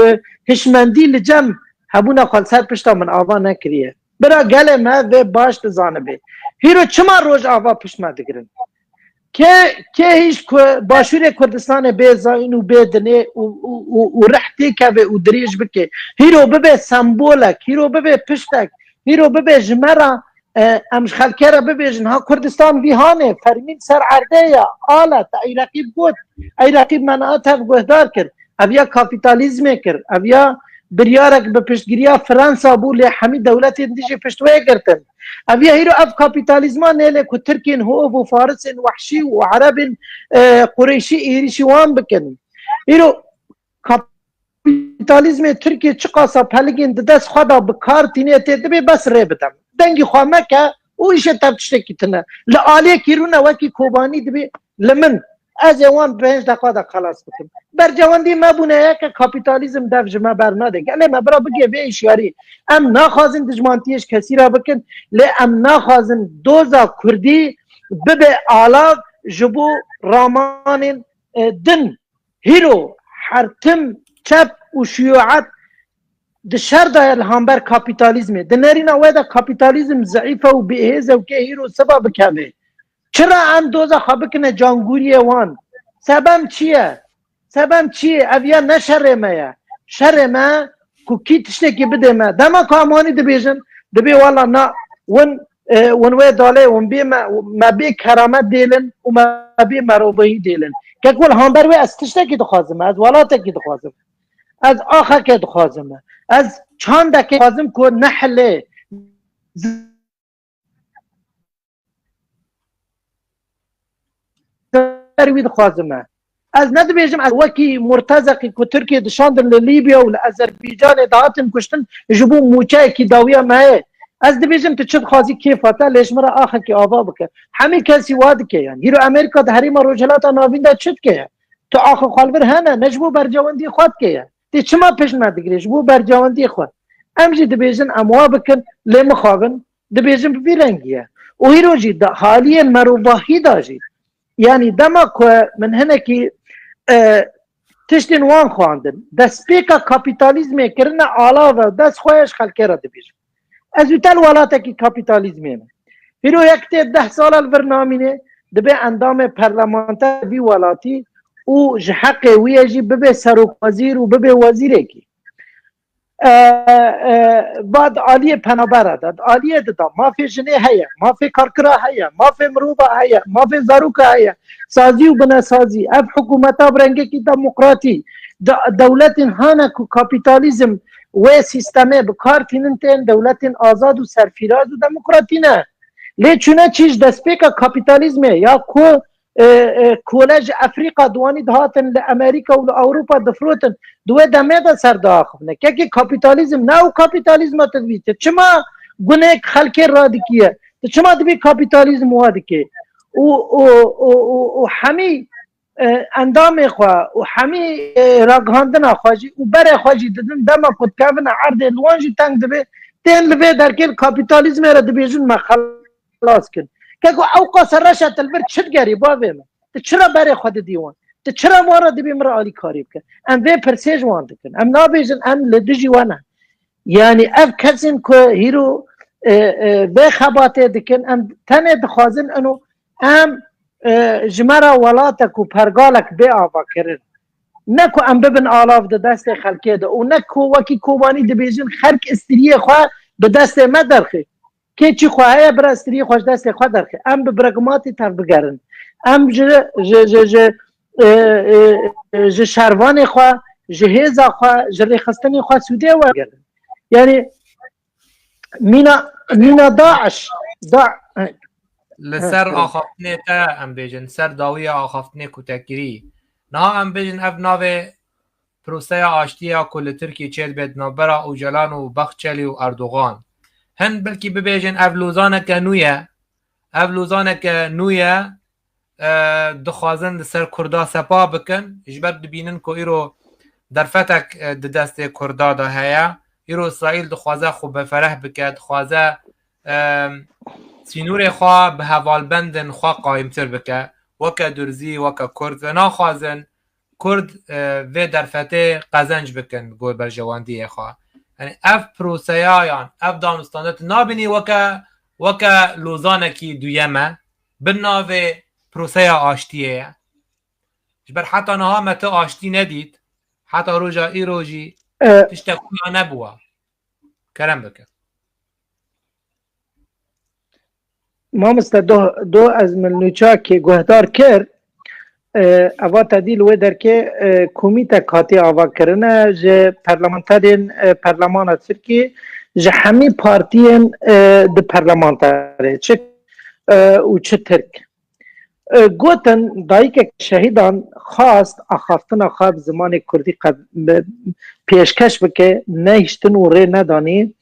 hişmendî li cem hebûna xwe li ser pişta min ava nekiriye. Bira gelê me vê baş dizanibê. Hîro çima Rojava pişt me digirin? Kê, kê hîç ku Başûrê Kurdistanê bê zayîn û bê dinê û, û, û, û rih têkeve û dirêj bike. Hîro bibe sembolek, hîro bibe piştek, hîro bibe ji me re, e, em ji xelkê re bibêjin, ha Kurdistan vî hanê, fermîn ser erdê ye, alet, ey reqîb got, ey reqîb me niha tev guhdar kir. Ev ya kapîtalîzmê kir, ev ya biryarek bi piştgiriya Fransa bû, lê hemî dewletên dijî pişt wê girtin. Ev ya hîro ev kapîtalîzma nêlê ku Tirkên hov û Farisên wehşî û Erebên, e, Qureyşî êrîşî wan bikin. Hîro kapîtalîzmê Tirkiye çiqasa peligên di dest xwe de bi kar tîne tê dibê bes rê bidem. Dengî xwe meke û îşê tev tiştekî tune. Li aliyekî rûne wekî Kobanî dibê li min. Ez ê wan bi pênc deqa de xelas bikim. Bercewendî me bûne ye ke kapîtalîzm dev ji me bernade. Gelê me bira bigê vê hişyarî. Em naxwazin dijmantiyê ji kesî re bikin, lê em naxwazin doza kurdî bibe alav ji bo ramanên, e, din. Hîro her tim çep û şiyûet di şer de ye li hember kapîtalîzmê. Di nerîna wê de kapîtalîzm zeîf e û bêhêz e û kê hîro siba bikeve. Çira em doza xwe bikine cangûriyê wan? Sebem çi ye? Sebem çi ye? Ev ya ne şerê me ye. Şerê me ku kî tiştekî bidê me. Dema ku em wanî dibêjin, dibê wela na, win, e, win wê dalê, win bê me, me bê keramet dêlin û me bê merobahî dêlin. Kek wil hamber wê ez tiştekî dixwazim, ez welatekî dixwazim. Ez axekê dixwazim. Ez çandekê dixwazim ku nehilê ser wî dixwazim e. Ez nedibêjim ez wekî Murtezekî ku Tirkiye dişandin li Lîbya û li Azerbaycanê dihatin kuştin ji bo mûçeyekî dawiya me ye. Ez dibêjim tu çi dixwazî kêfa te, lê ji min re axekî ava bike. Hemî kesî wa dike yani. Hîro Amerîka di herêma Rojhilata Navîn de çi dike ye? Tu axa xwe li vir hene, ne ji bo bercewendiyê xwe dike ye. Tê çima pişt me digirê? Ji bo bercewendiyê xwe. Em jî dibêjin em wa bikin, lê mixabin, dibêjin bi vî rengî ye. Û hîro jî di haliyên merovahî de jî, yanî dema ku min hinekî, e, tiştên wan xwandin, destpêka kapîtalîzmê kirine alav e, dest xwe ye ji xelkê re dibêjin. Ez û te li welatekî kapîtalîzmê me. Hîro yek tê deh sala li vir namîne, dibe endamê parlamenter vî welatî û ji heqê wî ye jî bibe serokwezîr û bibe wezîrekî. E, e, va di aliyê penabera de, di aliyê dida, mafê jinê heye, mafê karkira heye, mafê mirova heye, mafê zaroka heye, sazî û binesazî. Ev hikûmeta bi rengekî demokratî, de-, dewletên hane ku kapîtalîzm wê sîstemê bi kar tînin tên dewletên azad û serfîraz û demokratî ne. Lê çûne çî ji destpêka kapîtalîzmê ya ku, e, e, kole ji Efrîqa diwanî dihatin li Amerîka û li Ewropa difirotin, di wê demê de ser diaxivne. Kekê kapîtalîzm ne ew kapîtalîzma te divîte. Çima gunêk xelkê radikiye? Tu çima dibî kapîtalîzm wa dike? Û, û, û, û, û hemî, e, endamê xwe û hemî, e, ragihandina xwe jî û berê xwe jî didin, dema ku dikevine erdê, li wan jî teng dibe, tên li vê derkê li kapîtalîzmê re dibêjin me xelas kin. Keko ew qase reş e, tu li vir çi digerî bavê min? Tu çira berê xwe didî wan? Tu çira wan re dibî min re alîkarî bike? Em vê pirsê ji wan dikin. Em nabêjin em li dijî we ne. Yanî ev kesên ku hîro, e, e, vê xebatê dikin, em tenê dixwazin ino em, e, ji me re welatek û pergalek bê avakirin. Ne ku em bibin alav di destê xelkê de û ne ku wekî Kobanî dibêjin xelk istiriyê xwe bi destê me derxê. Kê çi xwe heye, bira istiriyê xwe ji destê xwe derxe. Em bi pragmatî tevbigerin. Em ji, ji, ji, ji, e, e, e, ji şervanê xwe, ji hêza xwe, ji rêxistinê xwe sûdê wergerin. Yani mîna, mîna DAIŞ, da, Li ser axaftinê te em bêjin, ser dawiya axaftinê ku te kirî. Niha em bêjin ev navê proseya aştiyê ya ku li Tirkiyê çêdibe di navbera Ocalan û Baxçelî û Erdogan. Hin belkî bibêjin ev lozaneke nû ye. Ev lozaneke nû ye, e, dixwazin li ser Kurda sepa bikin. Ji ber dibînin ku îro derfetek, e, di destê Kurda de heye. Îro Îsraîl dixwaze xwe befereh bike, dixwaze, e, sînorê xwe bi hevalbendên xwe qayîmtir bike. Weke Durzî, weke Kurd ve naxwazin Kurd, e, vê derfetê qezenc bikin gor berjewendiyê xwe. Yani ev proseya yan ev danûstandin tu nabînî weke, weke lozanekî duyem e, bi navê proseya aştiyê ye. Ji ber heta niha me tu aştî nedît, heta roja îro jî E, tiştek xuya nebûwa. Kerem bike. Mamoste do, do ez min nûçakê guhdar kir. E, eva te dî li wê derkê, e, komîtek hatî ava kirine ji parlamenterên, e, Perlemana Tirkî, ji hemî partiyên, e, di parlamenterê, çi, e, û çi Tirk. E, gotin, dayikek şehîdan xwest axaftina xwe bi zimanê kurdî qe-, bi, pêşkeş bike, nehiştin û rê nedanî,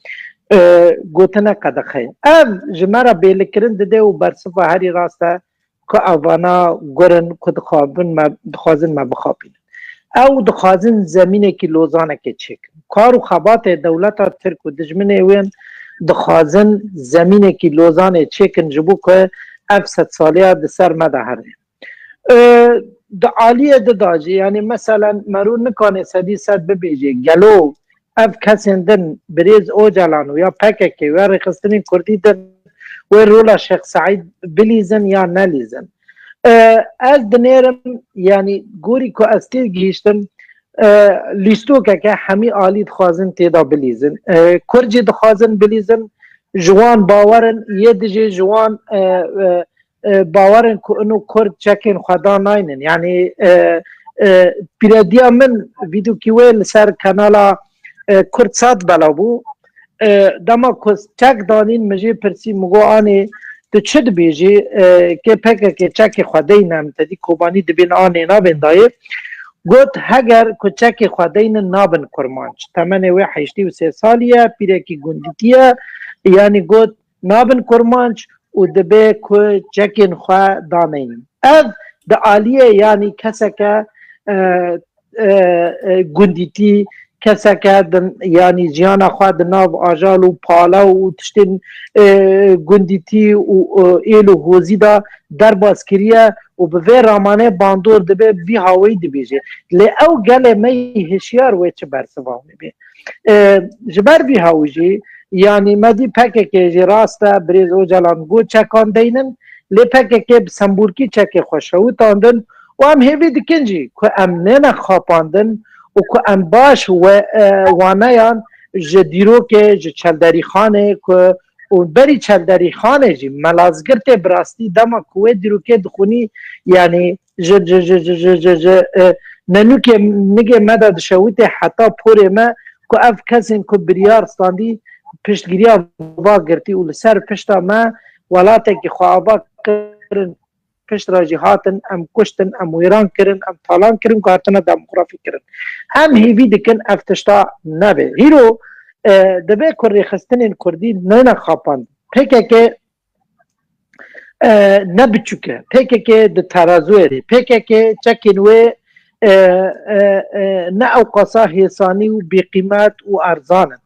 e, gotine qedexe ye. Ev ji me re bêlikirin dide û bersiva herî rast e ku evana gur in ku dixwabin me, dixwazin me bixapînin. Ew dixwazin zemînekî lozanekê çêkin. Kar û xebatê dewleta Tirk û dijminê wên dixwazin zemînekî lozanê çêkin ji bo ku ev sedsaliya di ser me de here. E, di aliyê di de jî, yanî meselen mero nikane sedî sed bibêje, gelo ev kesên din birêz Ocalan û ya P K K ya rêxistinên kurdî din wê rola Şêx Seîd bilîzin ya nelîzin. E, ez dinêrim, yanî gorî ku ez tê gihîştim, e, lîstokeke hemî alî dixwazin tê de bilîzin. E, Kurd jî dixwazin bilîzin, ji wan bawer in, yê dijî ji wan, e, e, e, bawer in ku ino Kurd çekên xwe da naynin. Yanî, e, e, pîrediya min vîdokî wê li ser kanala, e, Kurdsat belav bû. E, dema ku çek danîn, min jê pirsî, min got, "Anê, tu çi dibêjî? E, kê P K K çekê xwe deyne, em tedî Kobanî dibên anê nabên dayê?" Got, "Heger ku çekê xwe deynin, nabin kurmanc. Temenê wê heştê û sê salî ye, pîrekî gundîtî ye." Yanî got, "Nabin kurmanc û dibe ku çekên xwe daneynin." Ev di aliyê, yanî keseke, e, e, e, gundîtî, keseke di, yanî jiyana xwe di nav ajal û pala û tiştên, e, gundîtî û, e, êl û hozî de derbas kiriye û bi vê ramanê bandor dibe, vî haweyî dibêje. Lê ew gelê me yî hişyar wê çi bersiva wê bê? E, ji ber vî hawî jî, yanî me dî P K K jî rast e, birêz Ocalan got çekan deynin, lê P K K bi sembolkî çekê xwe şewitandin û em hêvî dikin jî ku em nêne xapandin û ku em baş we, e, waneyan ji dîrokê, ji çelderîxanê ku û berî çelderîxanê jî Melazgirtê bi rastî dema ku wê dîrokê dixwînî, yanî ji, ji, ji, e, nenûkê nigê me de dişewitê heta porê me ku ev kesên ku biryar standî piştgiriya va girtî û li ser pişta me welatekî xwe ava kirin, pişt re jî hatin, em kuştin, em wêran kirin, em talan kirin ku hatine demografî kirin. Em hêvî dikin ev tişta nebe. Hîro, e, dibe ku rêxistinên kurdî neyne xapandin. P K K e, ne biçûk e. P K K di terazûyê de. P K K çekên wê, e, e, e, ne ew qasa hêsanî û bêqîmet û erzan in.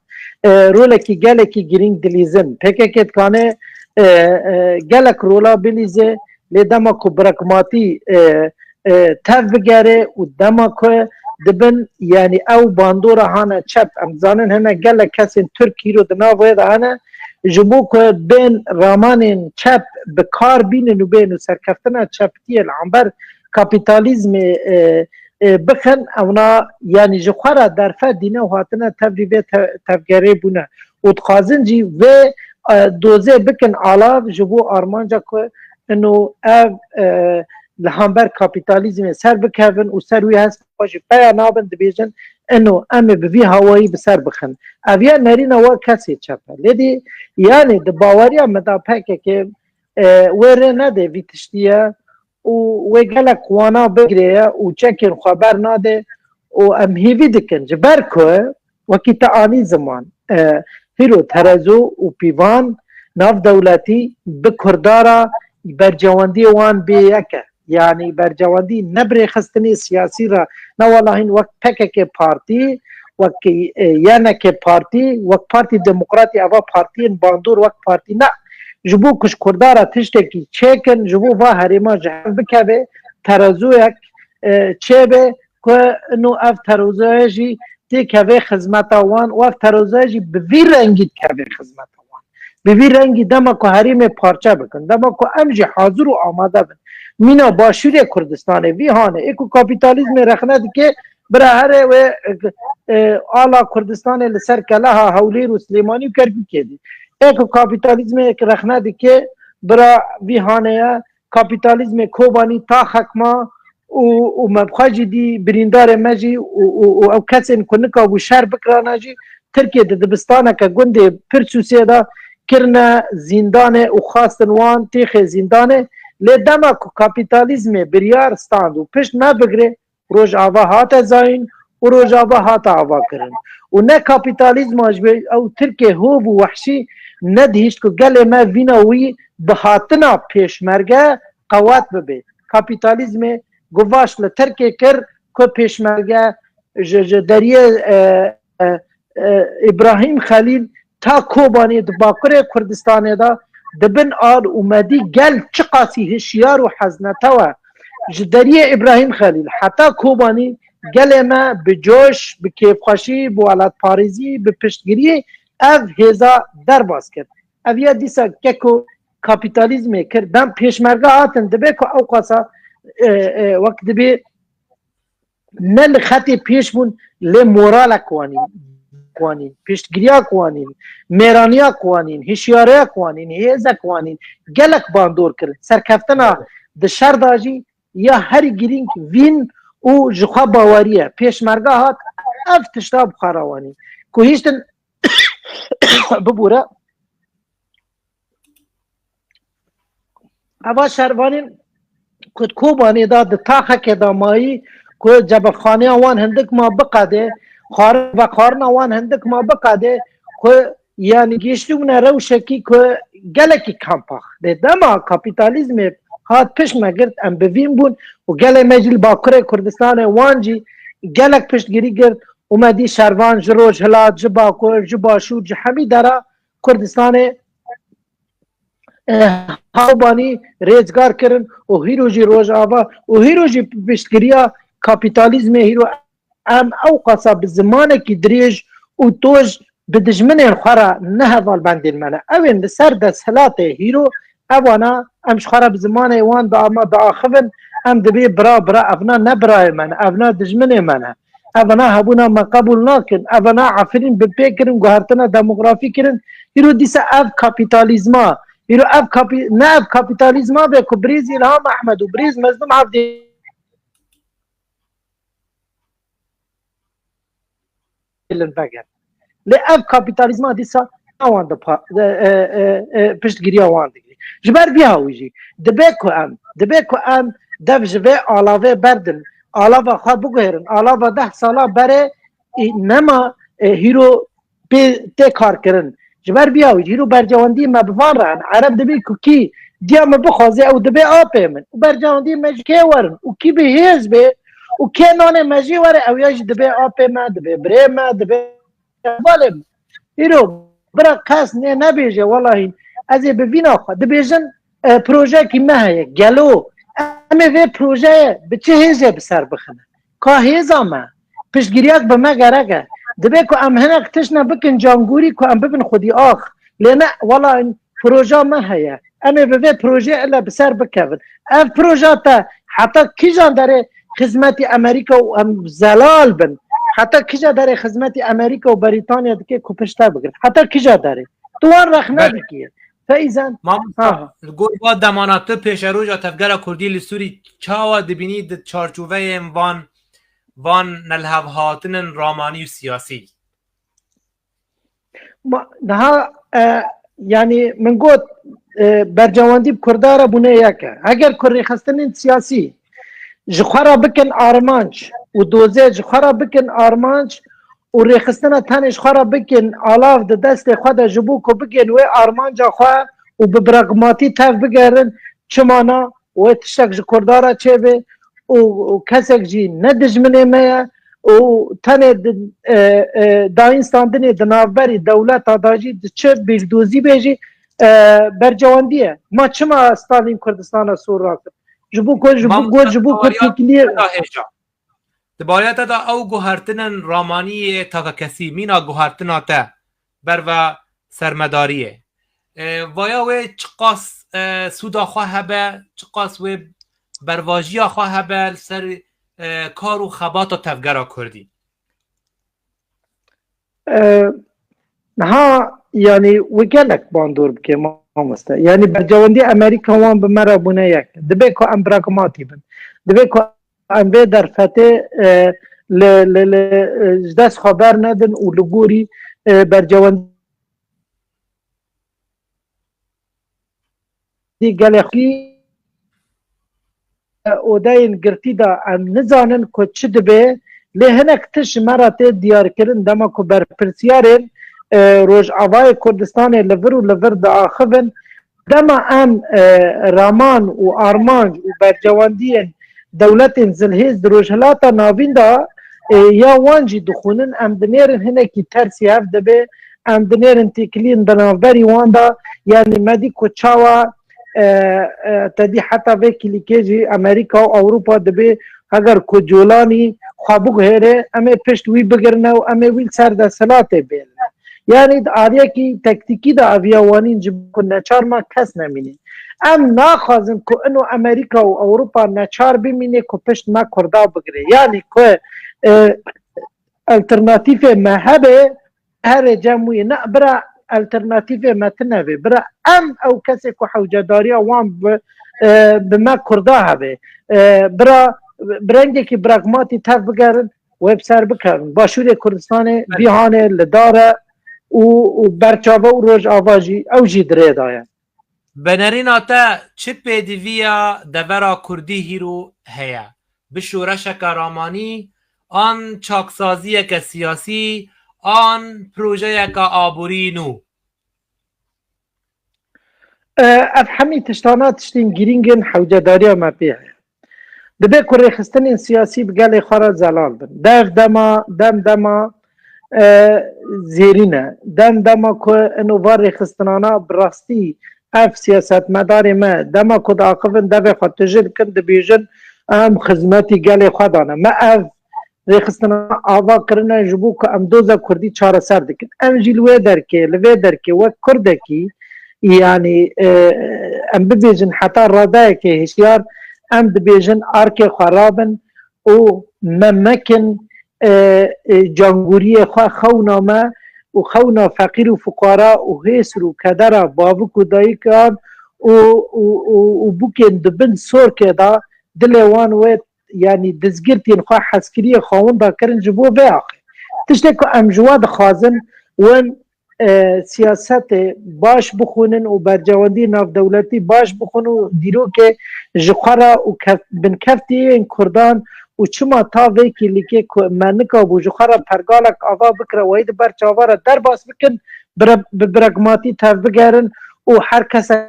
E, rolekî gelekî girîng dilîzin. P K K dikane, e, e, gelek rola bilîze, lê dema ku pragmatî, e, e, tev bigere û dema ku dibin, yanî ew bandora hane çep. Em dizanin hene gelek kesên Tirk îro di nav wê de hene, ji bo ku bên ramanên çep bi kar bînin û bên û serkeftina çepitiyê li hember kapîtalîzmê, e, e, bixin, ewna, yanî ji xwe re derfet dîne û hatine tevrî vê te-, tevgerê bûne û dixwazin jî vê, e, dozê bikin alav ji bo armanca ku ino ev, e, li hember kapîtalîzmê ser bikevin û ser wî hespa xwe jî peya nabin, dibêjin, ino em ê bi vî hawayî bi ser bixin. Ev ya nerîna we kesê çep e. Lê dî, yanî di baweriya me de P K K, e, wê rê nede vî tiştî ye û wê gelek wana bigirê ye û çekên xwe bernade û em hêvî dikin. Ji ber ku wekî te anî ziman, e, hîro terezo û pîvan navdewletî bi Kurda re bercewendiyê wan bê yek e. Yanî bercewendî ne bi rêxistinê siyasî re, ne wela hîn wek P K K partî, wek, e, Y N K partî, wek Partî Demokratî, eva partiyên bandor wek partî ne. Ji bo ku ji Kurda re tiştekî çêkin, ji bo va herêma ji hev bikeve, terezûyek, e, çêbe, ku ino ev terozaya jî têkeve xizmeta wan û ev terozaya jî bi vî rengî dikeve xizmeta wan. Bi vî rengî dema ku herêmê parçe bikin, dema ku em jî hazir û amade bin. Mîna Başûrê Kurdistanê vî hane, ê ku kapîtalîzmê rexne dike, bira here wê, e, ala Kurdistanê li ser keleha Hewlêr û Silêmanî û Kerkûkê dî. Ê ku kapîtalîzmê rexne dike, bira vî hane ye, kapîtalîzmê Kobanî taxek ma û, û me bi xwe jî dî, birîndarê me jî û, û, û ew kesên ku nikabû şer bikirana jî Tirkiye di dibistaneke gundê Pirsûsê de kirine zîndanê û xwestin wan têxê zîndanê. Lê dema ku kapîtalîzmê biryar stand û pişt me bigire, Rojava hate zayîn û Rojava hate avakirin. Û ne kapîtalîzma ji vê ew Tirkê hov û wehşî nedihîşt ku gelê me vîna wî bi hatina pêşmerge qewet bibe. Kapîtalîzmê guvaş li Tirkê kir ku pêşmerge ji, ji deriyê, e, e, e, Îbrahîm Xelîl ta Kobanê di Bakurê Kurdistanê de di bin al û me dî gel çiqasî hişyar û heznetew e. Ji deriyê Îbrahîm Xelîl heta Kobanî gelê me bi coş, bi kêfxweşî, bi welatparêzî, bi piştgiriyê ev hêza derbas kir. Ev ya dîsa keko kapîtalîzmê kir. Dem pêşmerge hatin, dibe ku ew qasa, e, e, wek dibê ne li xetê pêş bûn, lê moralek wanîn, wanîn, piştgiriyek wanîn, mêraniyek wanîn, hişyariyek wanîn, hêzek wanîn, gelek bandor kirin. Serkeftina di şer de jî ya herî girîng vîn û ji xwe bawerî ye. Pêşmerge hat, ev tişta bi xwe re wanîn. Ku hiştin bibûre, eva şervanên ku di Kobanê de di taxekê de mayî, ku cebexaneya wan hindik ma biqede, xwarin veqarina wan hindik ma biqede, ku, yanî, gihiştibûne rewşekî ku gelekî kempa. Lê dema kapîtalîzmê hat pişt me girt, em bi vîn bûn û gelê me jî li Bakurê Kurdistanê wan jî gelek piştgirî girt û me dî şervan ji Rojhilat, ji Bakur, ji Başûr, ji hemî dera Kurdistanê, e, Kobanî rêzgar kirin û hîro jî Rojava û hîro jî piştgiriya kapîtalîzmê hîro em ew qasa bi zimanekî dirêj û toj bi dijminên xwe re ne hevalbendên me ne. Ew ên li ser desthilatê hîro, evana em ji xwe re bi zimanê wan diama diaxivin, em dibê bira, bira, evna ne birayê me ne, evna dijminê me ne. Evana hebûna me qebûl nakin. Evana Efrîn bi pê kirin, guhertina demografî kirin. Hîro dîsa ev kapîtalîzma, hîro ev kapî-, ne ev kapîtalîzma be ku birêz Îlham Ehmed û birêz Mezlûm Evdî lin veger. Lê ev kapîtalîzma dîsa wan dipa-, e, e, e, e, piştgiriya wan digirî. Ji ber vî hawî jî dibe ku em, dibe ku em dev ji vê alavê berdin, alava xwe biguherin, alava deh sala berê, e, nema, e, hîro pê tê karkirin. Ji ber vî hawî jî hîro bercewendî me bi van re hene. Ereb dibî ku kî diya me bixwaze ew dibê apê min. Û bercewendî me ji kê werin? Û kî bi hêz bê? Û kê nanê me jî were? Ew ya jî dibê apê me, dibê birê me, dibê hevalê me. Îro bira kes nê nebêje, welahî ez ê bi vîna xwe dibêjin, e, projeyekî me heye. Gelo em ê vê projeyê bi çi hêzê bi ser bixin? Ka hêza me, piştgiriyek bi me gerek e. Dibe ku em hinek tiştine bikin cangûrî ku em bibin xwedî ax. Lê ne, wela proja me heye. Em ê bi vê projeyê ile bi ser bikevin. Ev proja te heta kîjan derê xizmetî Amerîka û em zelal bin? Heta kîja derê xizmetî Amerîka û Berîtanya dike ku pişt te bigrin? Heta kîja derê? Tu wan rexne Belê. dikî. Feyzen, Mamosta, ha. li gor va demana tu pêşeroja tevgera Kurdî li Sûrî çawa dibînî di çarçoveyên van, van nelhevhatinin ramanî û siyasî? Ma, niha, e, yanî min got, e, bercewendî bi Kurda re bûne yek e. Heger ku rêxistinên siyasî ji xwe re bikin armanc û dozê ji xwe re bikin armanc û rêxistina tenê ji xwe re bikin alav di destê xwe de ji bo ku bigên wê armanca xwe û bi pragmatî tev bigerin, çima na? Wê tiştek ji Kurda re çêbe û, û kesek jî ne dijminê me ye û tenê di, e, e, dayînstandinê di navberî dewleta de jî di çi bîrdozî bê jî, e, bercewendî ye. Ma çima Stalin Kurdistana sor rakir? Ji bo ku, ji bo Mamosta, got, ji bo ku têkiliyê. Di bariya te de ew guhertinên ramaniyê takekesî, mîna guhertina te berve sermedariyê. E, vaya wê çiqas, e, sûda xwe hebe, çiqas wê bervajiya xwe hebe li ser, e, kar û xebata tevgera Kurdî? E, niha, yanî, wê gelek bandor bike, mamoste. Yanî, bercewendî Amerîka wan bi me re bûne yek. Dibe ku em pragmatî bin. Dibe ku em vê derfetê, e, li, li, li, e, ji dest xwe bernedin û li gorî, e, bercewendî gelê xwe, e, odeyên girtî de em nizanin ku çi dibe, lê hinek tişt ji me re tê diyarkirin dema ku berpirsiyarên, e, Rojavayê Kurdistanê li vir û li vir diaxivin. Dema em, e, raman û armanc û bercewendiyên dewletên zilhêz di Rojhilata Navîn de, e, ya wan jî dixwînin, em dinêrin hinekî tersî hev dibe, em dinêrin têkiliyên di navberî wan de, yanî me dî ku çawa, e, e, te dî heta vê kilîkê jî Amerîka û Ewropa dibê, heger ku Colanî xwe biguhêre, em ê pişt wî bigirine û em ê wî li ser desthilatê bêrine. Yanî di aliyekî tektîkî de ev ya wanîn ji bo ku neçar me kes nemîne. Em naxwazin ku ino Amerîka û Ewropa neçar bimîne ku pişt me Kurda bigire. Yanî ku, e, alternatîfê me hebe, herê cem wî ne, bira alternatîfê me tune be. Bira em ew kesê ku hewcedariya wan bi, e, bi me Kurda hebe. E, bira bi rengekî pragmatî tev bigerin, wê bi ser bikevin. Başûrê Kurdistanê Belê. bîhanê li dar e û, û berçava û Rojava jî, ew jî di rê de ye. Bi nerîna te çi pêdiviya devera Kurdî hîro heye? Bi şoreşeke ramanî, an çaksaziyeke siyasî, an projeyeke aborî nû? E, ev hemî tiştana tiştên girîng in, hewcedariya me pê heye. Dibe ku rêxistinên siyasî bi gelê xwe re zelal bin. Dev dema, dem dema, e, zêrîn e. Dem dema ku ino va rêxistinana bi rastî ev siyasetmedarê me, dema ku diaxivin devê xwe tije dikin, dibêjin, em xizmetî gelê xwe dane. Me ev rêxistina ava kirine ji bo ku em doza Kurdî çareser dikin. Em jî li wê derkê, li vê derkê wek Kurdekî, yanî, e, em bibêjin heta radeyekê hişyar, em dibêjin arkê xwe rabin û me mekin, e, e, cangûriyê xwe xewna me û xewna feqîr û fuqara û hêsir û kedera bavik û dayikan û, û, û, û bûkên di bin sorkê de dilê wan wê, yanî dizgirtiyên xwe hezkiriyê xwe winda kirin ji bo vê axê. Tiştê ku em ji we dixwazin, win, e, siyasetê baş bixwînin û bercewendî navdewletî baş bixwin û dîrokê ji xwe re û kef-, binkeftiyên Kurdan û çima ta vê kîlîkê ku me nikabû ji xwe re pergalek ava bikire, wayî di ber çava re derbas bikin, bire-, bi pragmatî tev bigerin û her kesek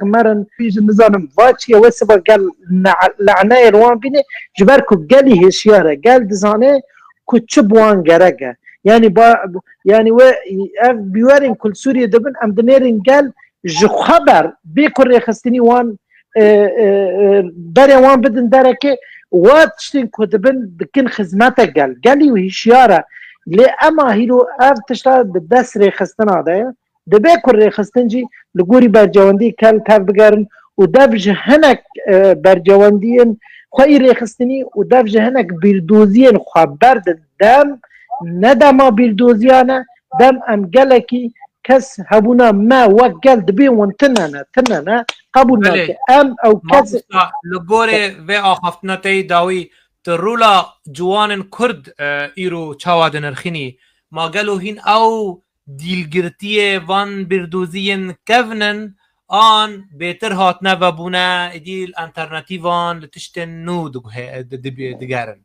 merin, bêjin nizanim va çi ye, wê siba gel ne-, leneyê li wan bîne, ji ber ku gelî hişyar e, gel dizane ku çi bi wan gerek e. Yanî ba-, yanî we ev bîwerên ku li Sûriyê dibin, em dinêrin gel ji xwe ber, bê ku rêxistinî wan, e, e, e, berê wan bidin derekê, wa tiştên ku dibin dikin xizmete gel. Gelî hişyar e. Lê ema hîro ev tişta di dest rêxistina de ye. Dibe ku rêxistin jî li gorî bercewendiyê kel tevbigerin û dev ji hinek, e, bercewendiyên xweyî rêxistinî û dev ji hinek bîrdoziyên xwe berdin dem, ne dema bîrdoziyan e, dem em gelekî kes hebûna me wek gel dibê hûn tune ne, tune ne, qebûl Belê. nake. Em ew kes Mamosta, li gorê vê axaftina te yî dawî, tu rûla ciwanên Kurd, e, îro çawa dinirxînî? Ma gelo hîn ew dîlgirtiyê van bîrdoziyên kevn in, an bêtir hatine vebûne, êdî li alternatîvan, li tiştên nû diguhe-, di-, di-, digerin?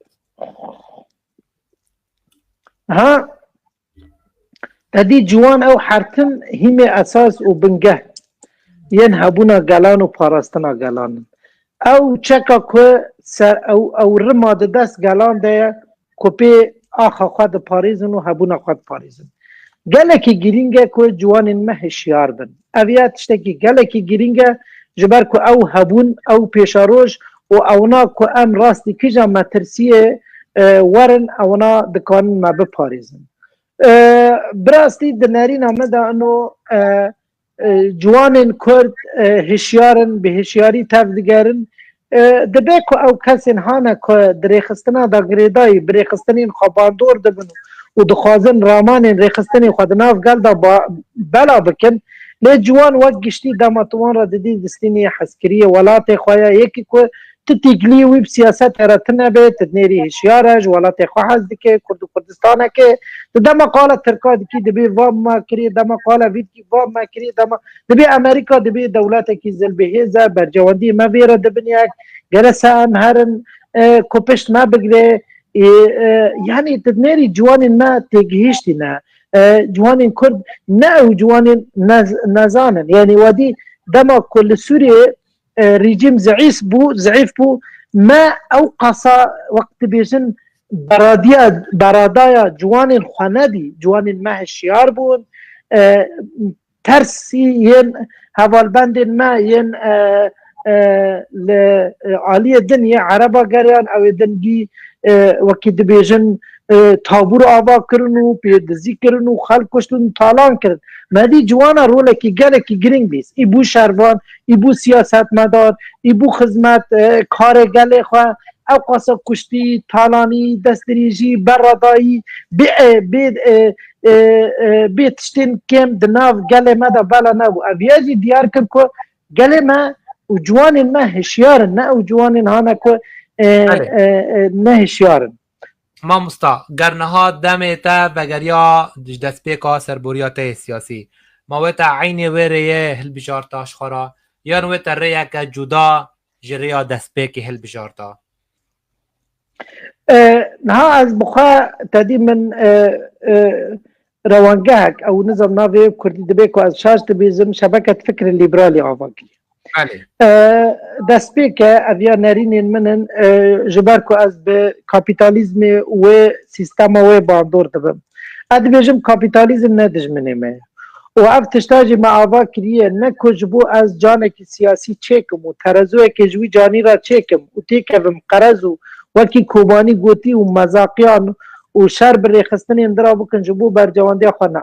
Ha, te dî ciwan ew hertim hîmê esas û bingeh yên hebûna gelan û parastina gelan in. Ew çeka ku ser ew, ew rima di dest gelan de ye ku pê axa xwe diparêzin û hebûna xwe diparêzin. Gelekî girîng e ku ciwanên me hişyar bin. Ev ya tiştekî gelekî girîng e, ji ber ku ew hebûn, ew pêşeroj û ewna ku em rastî kîjan metirsiyê, e, werin, ewna dikanin me biparêzin. E, bi rastî di nerîna me de ino, e, e, ciwanên Kurd, e, hişyar in, bi hişyarî tev digerin. E, dibe ku ew kesên hane ku di rêxistina de girêdayî, bi rêxistinên xwe bandor dibin û dixwazin ramanên rêxistinê xwe di nav gel de ba-, bela bikin. Lê ciwan wek giştî dema tu wan re didî distînî hezkiriyê welatê xwe ye, yekî ku tu têkilî wî bi siyasetê re tune be, tu nêrî hişyar e, ji welatê xwe hez dike, Kurd û Kurdistaneke. Di dema qala Tirka dikî, dibê va ma kirî, dema qala vî dikî, va ma kirî, dema dibê Amerîka, dibê dewletekî zilbihêz e, bercewendiyê me vê re dibin yek, gere se em herin, e, ku pişt me bigre, e, e, yanî tu nêrî ciwanên me têgihiştî ne. E, ciwanên Kurd ne ew ciwanên nez-, nezan in. Yanî wedî dema ku li Sûriyê e, rejîm zeîf bû, zeîf bû. Me ew qasa wek dibêjin beradiya, beradaya ciwanên xwe nedî, ciwanên me hişyar bûn. E, tersî yên hevalbendên me yên, e, e, li, e, aliyê din yê Ereba geriyan, ew ê din gî, e, wekî dibêjin, e, tabûr ava kirin û pêdizî kirin û xelk kuştin û talan kirin. Me dî ciwana rolekî gelekî girîng bîst. Î bû şervan, î bû siyasetmedar, î bû xizmet, e, karê gelê xwe, ew qasa kuştî, talanî, destdirêjî, beradayî, bê, e, bê, e, e, e, bê tiştên kêm di nav gelê me de bela nebû. Ev ya jî diyar kir ku gelê me û ciwanên me hişyar in, ne ew ciwanên hane ku, e, Belê. e, e, ne hişyar in. Mamosta, ger niha demê te vegeriya ji destpêka serboriya te yê siyasî, ma we te eynê wê rêyê hilbijarta ji xwe re, yan we te rêyeke cuda ji rêya destpêkê hilbijarta? E, niha ez bi xwe te dî min, e, e, rewangehek, ew nizam navê kurdî dibe ku ez şaş dibêjim, şebeket fikri lîberalî ava kiriye. Belê. E, destpêke ev ya nerînên min in, e, ji ber ku ez bi kapîtalîzmê û wê sîstema wê bandor dibim. Ez dibêjim kapîtalîzm ne dijminê me ye. Û ev tişta jî me ava kiriye, ne ku ji bo ez canekî siyasî çêkim û terezûyekê ji wî canî re çêkim û têkevim qerez û wekî Kobanî gotî û mezaqiyan û şer bi rêxistinên dira bikin ji bo bercewendiya xwe ne.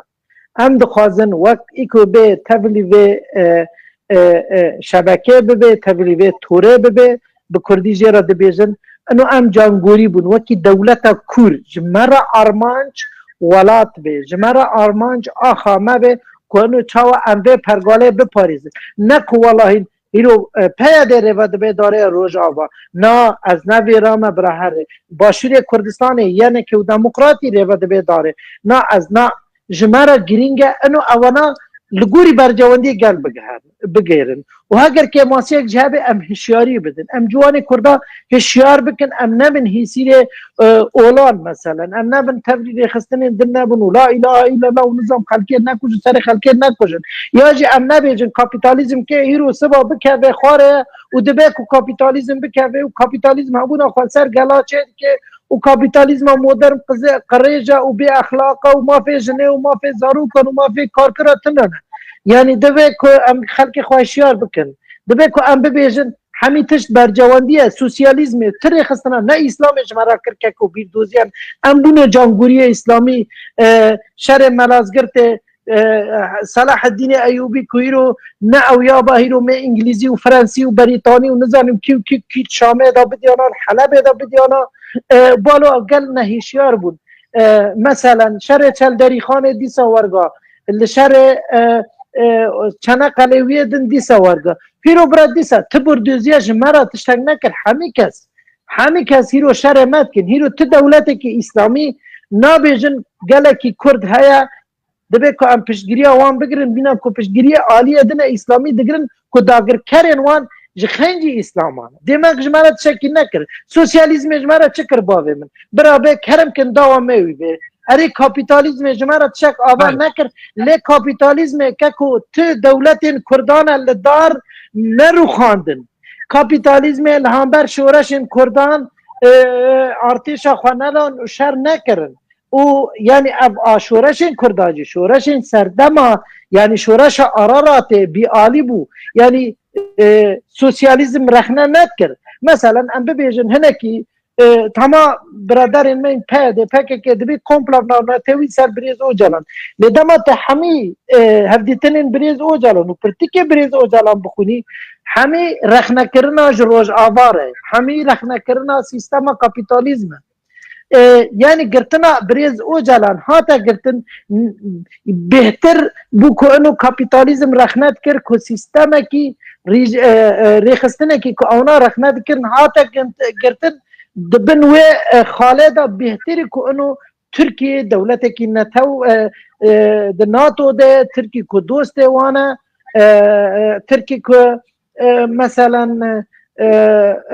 Em dixwazin wek î ku bê tevlî vê, e, e, e, şebekê bibe, tevlî vê torê bibe, bi kurdî jê re dibêjin, ino em cangorî bûn, wekî dewleta kûr, ji me re armanc welat be, ji me re armanc axa me be, ku ino çawa em vê pergalê biparêzin. Ne ku welahîn îro, e, P Y D rêve dibe darê Rojava. Na, ez ne vê re me bira herê. Başûrê Kurdistanê, yenekê û demokratî rêve dibe darê. Na, ez na, ji me re girîng e, ino ewana li gorî bercewendiyê gel bigiherin, bigêrin. Û heger kêmasiyek ji hebe em hişyarî bidin. Em ciwanê Kurda hişyar bikin, em nebin hîsîrê, e, olan meselen. Em nebin tevlî rêxistinên din nebin û la îlahe îllallah û nizam xelkê nekujin, serê xelkê nekujin. Ya jî em nebêjin kapîtalîzm kê hîro siba bikeve xwarê û dibe ku kapîtalîzm bikeve û kapîtalîzm hebûna xwe ser gela çêdike û kapîtalîzma modern qize-, qirêj e û bê exlaq e û mafê jinê û mafê zarokan û mafê karkira tune ne. Yanî divê ku em xelkê xwe hişyar bikin. Divê ku em bibêjin, hemî tişt bercewendî ye, sosyalîzmê, ti rêxistina, ne îslamê ji me re kir kek û bîrdoziyan. Em bûne cangûriyê îslamî, e, şerê Melazgirtê, e, Selaheddînê Eyûbî ku hîro ne ew ya ba, hîro mê îngilîzî û frensî û berîtanî û nizanim kî û kî, kî Şamê de bidiyana, Helebê de bidiyana, e, balo ev gel nehişyar bûn. E, meselen, şerê Çelderîxanê dîsa werga, li şerê, e, e, Çeneqelê wiyê din dîsa werga. Hîro bira dîsa, ti burduziya ji me re tiştek nekir, hemî kes. Hemî kes hîro şerê me dikin. Hîro ti dewletekî îslamî nabêjin gelekî Kurd heye, Divê ku em piştgiriya wan bigirin, bîna ku piştgiriyê aliyê din e îslamî digirin, ku dagirkerên wan ji xencî îslaman. Demek ji me re tişekî nekir. Sosyalîzmê ji me re çi kir bavê min? Bira bê kerem kin dawa me wî bê. Erê kapîtalîzmê ji me re tişek ava Belê. nekir. Lê kapîtalîzmê ke ku ti dewletên Kurdan e li dar nerûxandin. Kapîtalîzmê li hember şoreşên Kurdan, e, artêşa xwe nedan û şer nekirin. Û yanî ev a şoreşên Kurdan jî, şoreşên serdema, yanî şoreşa Araratê bîalî bû. Yanî, e, sosyalîzm rexne nedikir. Meselen em bibêjin hinekî, e, tama biraderên me yên P Y D, P K K dibî kompla navnetewî ser Birêz Ocalan. Lê dema te hemî, e, hevdîtinên Birêz Ocalan û pirtûkê Birêz Ocalan bixwînî, hemî rexnekirina ji Rojava re, hemî rexnekirina sîstema kapîtalîzm e. E, yanî girtina Birêz Ocalan hate girtin, n-, bêhtir bû ku ino kapîtalîzm rexne dikir ku sîstemekî rîj-, e, e, rêxistinekî ku ewna rexne dikirin hate gint-, girtin, di bin wê, e, xalê de bêhtirî ku ino Tirkiye dewletekî netew, e, e, di NATO de, Tirkî ku dostê wan e, e, e, Tirkî ku e, meselen, e, e,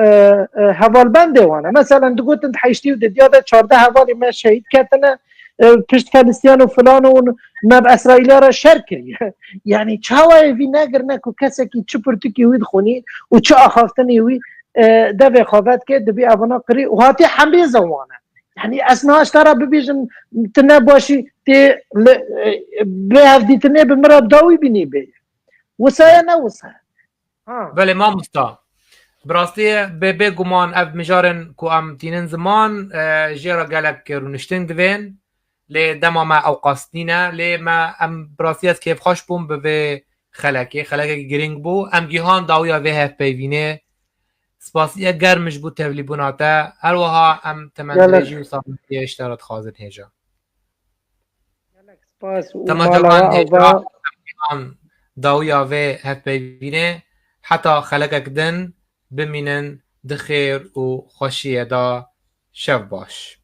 e, hevalbendê wan e. Meselen, digotin di heştî û didiya de çardeh hevalê me şehîd ketine, e, pişt Filistiyan û filan û me bi Îsraîla re şer kiriye. Yanî çawa yê vî negirine ku kesekî çi pirtûkî wî dixwînî û çi axaftinê wî, e, devê xwe vedike, dibî evana qirî û hatî hemêza wan e. Yanî ez niha ji te re bibêjim, tu ne başî tê li, e, bê hevdîtinê bi min re dawî bînî bê. Wisa ye ne wisa ye. Ha. Belê mamosta. Bi rastî bê, bê guman ev mijarên ku em tînin ziman, e, jê re gelek rûniştin divên. Lê dema me ewqas nîne. Lê me em bi rastî ez kêfxweş bûm bi vê xelekê. Xelekekî girîng bû. Em gihan dawiya vê hevpeyvînê. Spasiya germ ji bo tevlîbûna te. Her wiha em temendirêjî û saxletiye ji te re dixwazin hêja. Gelek spas û Dema mala cavan we hêja ava. Em gihan dawiya vê hevpeyvînê heta xelekek din bimînin di xêr û xweşiyê de. Şev baş.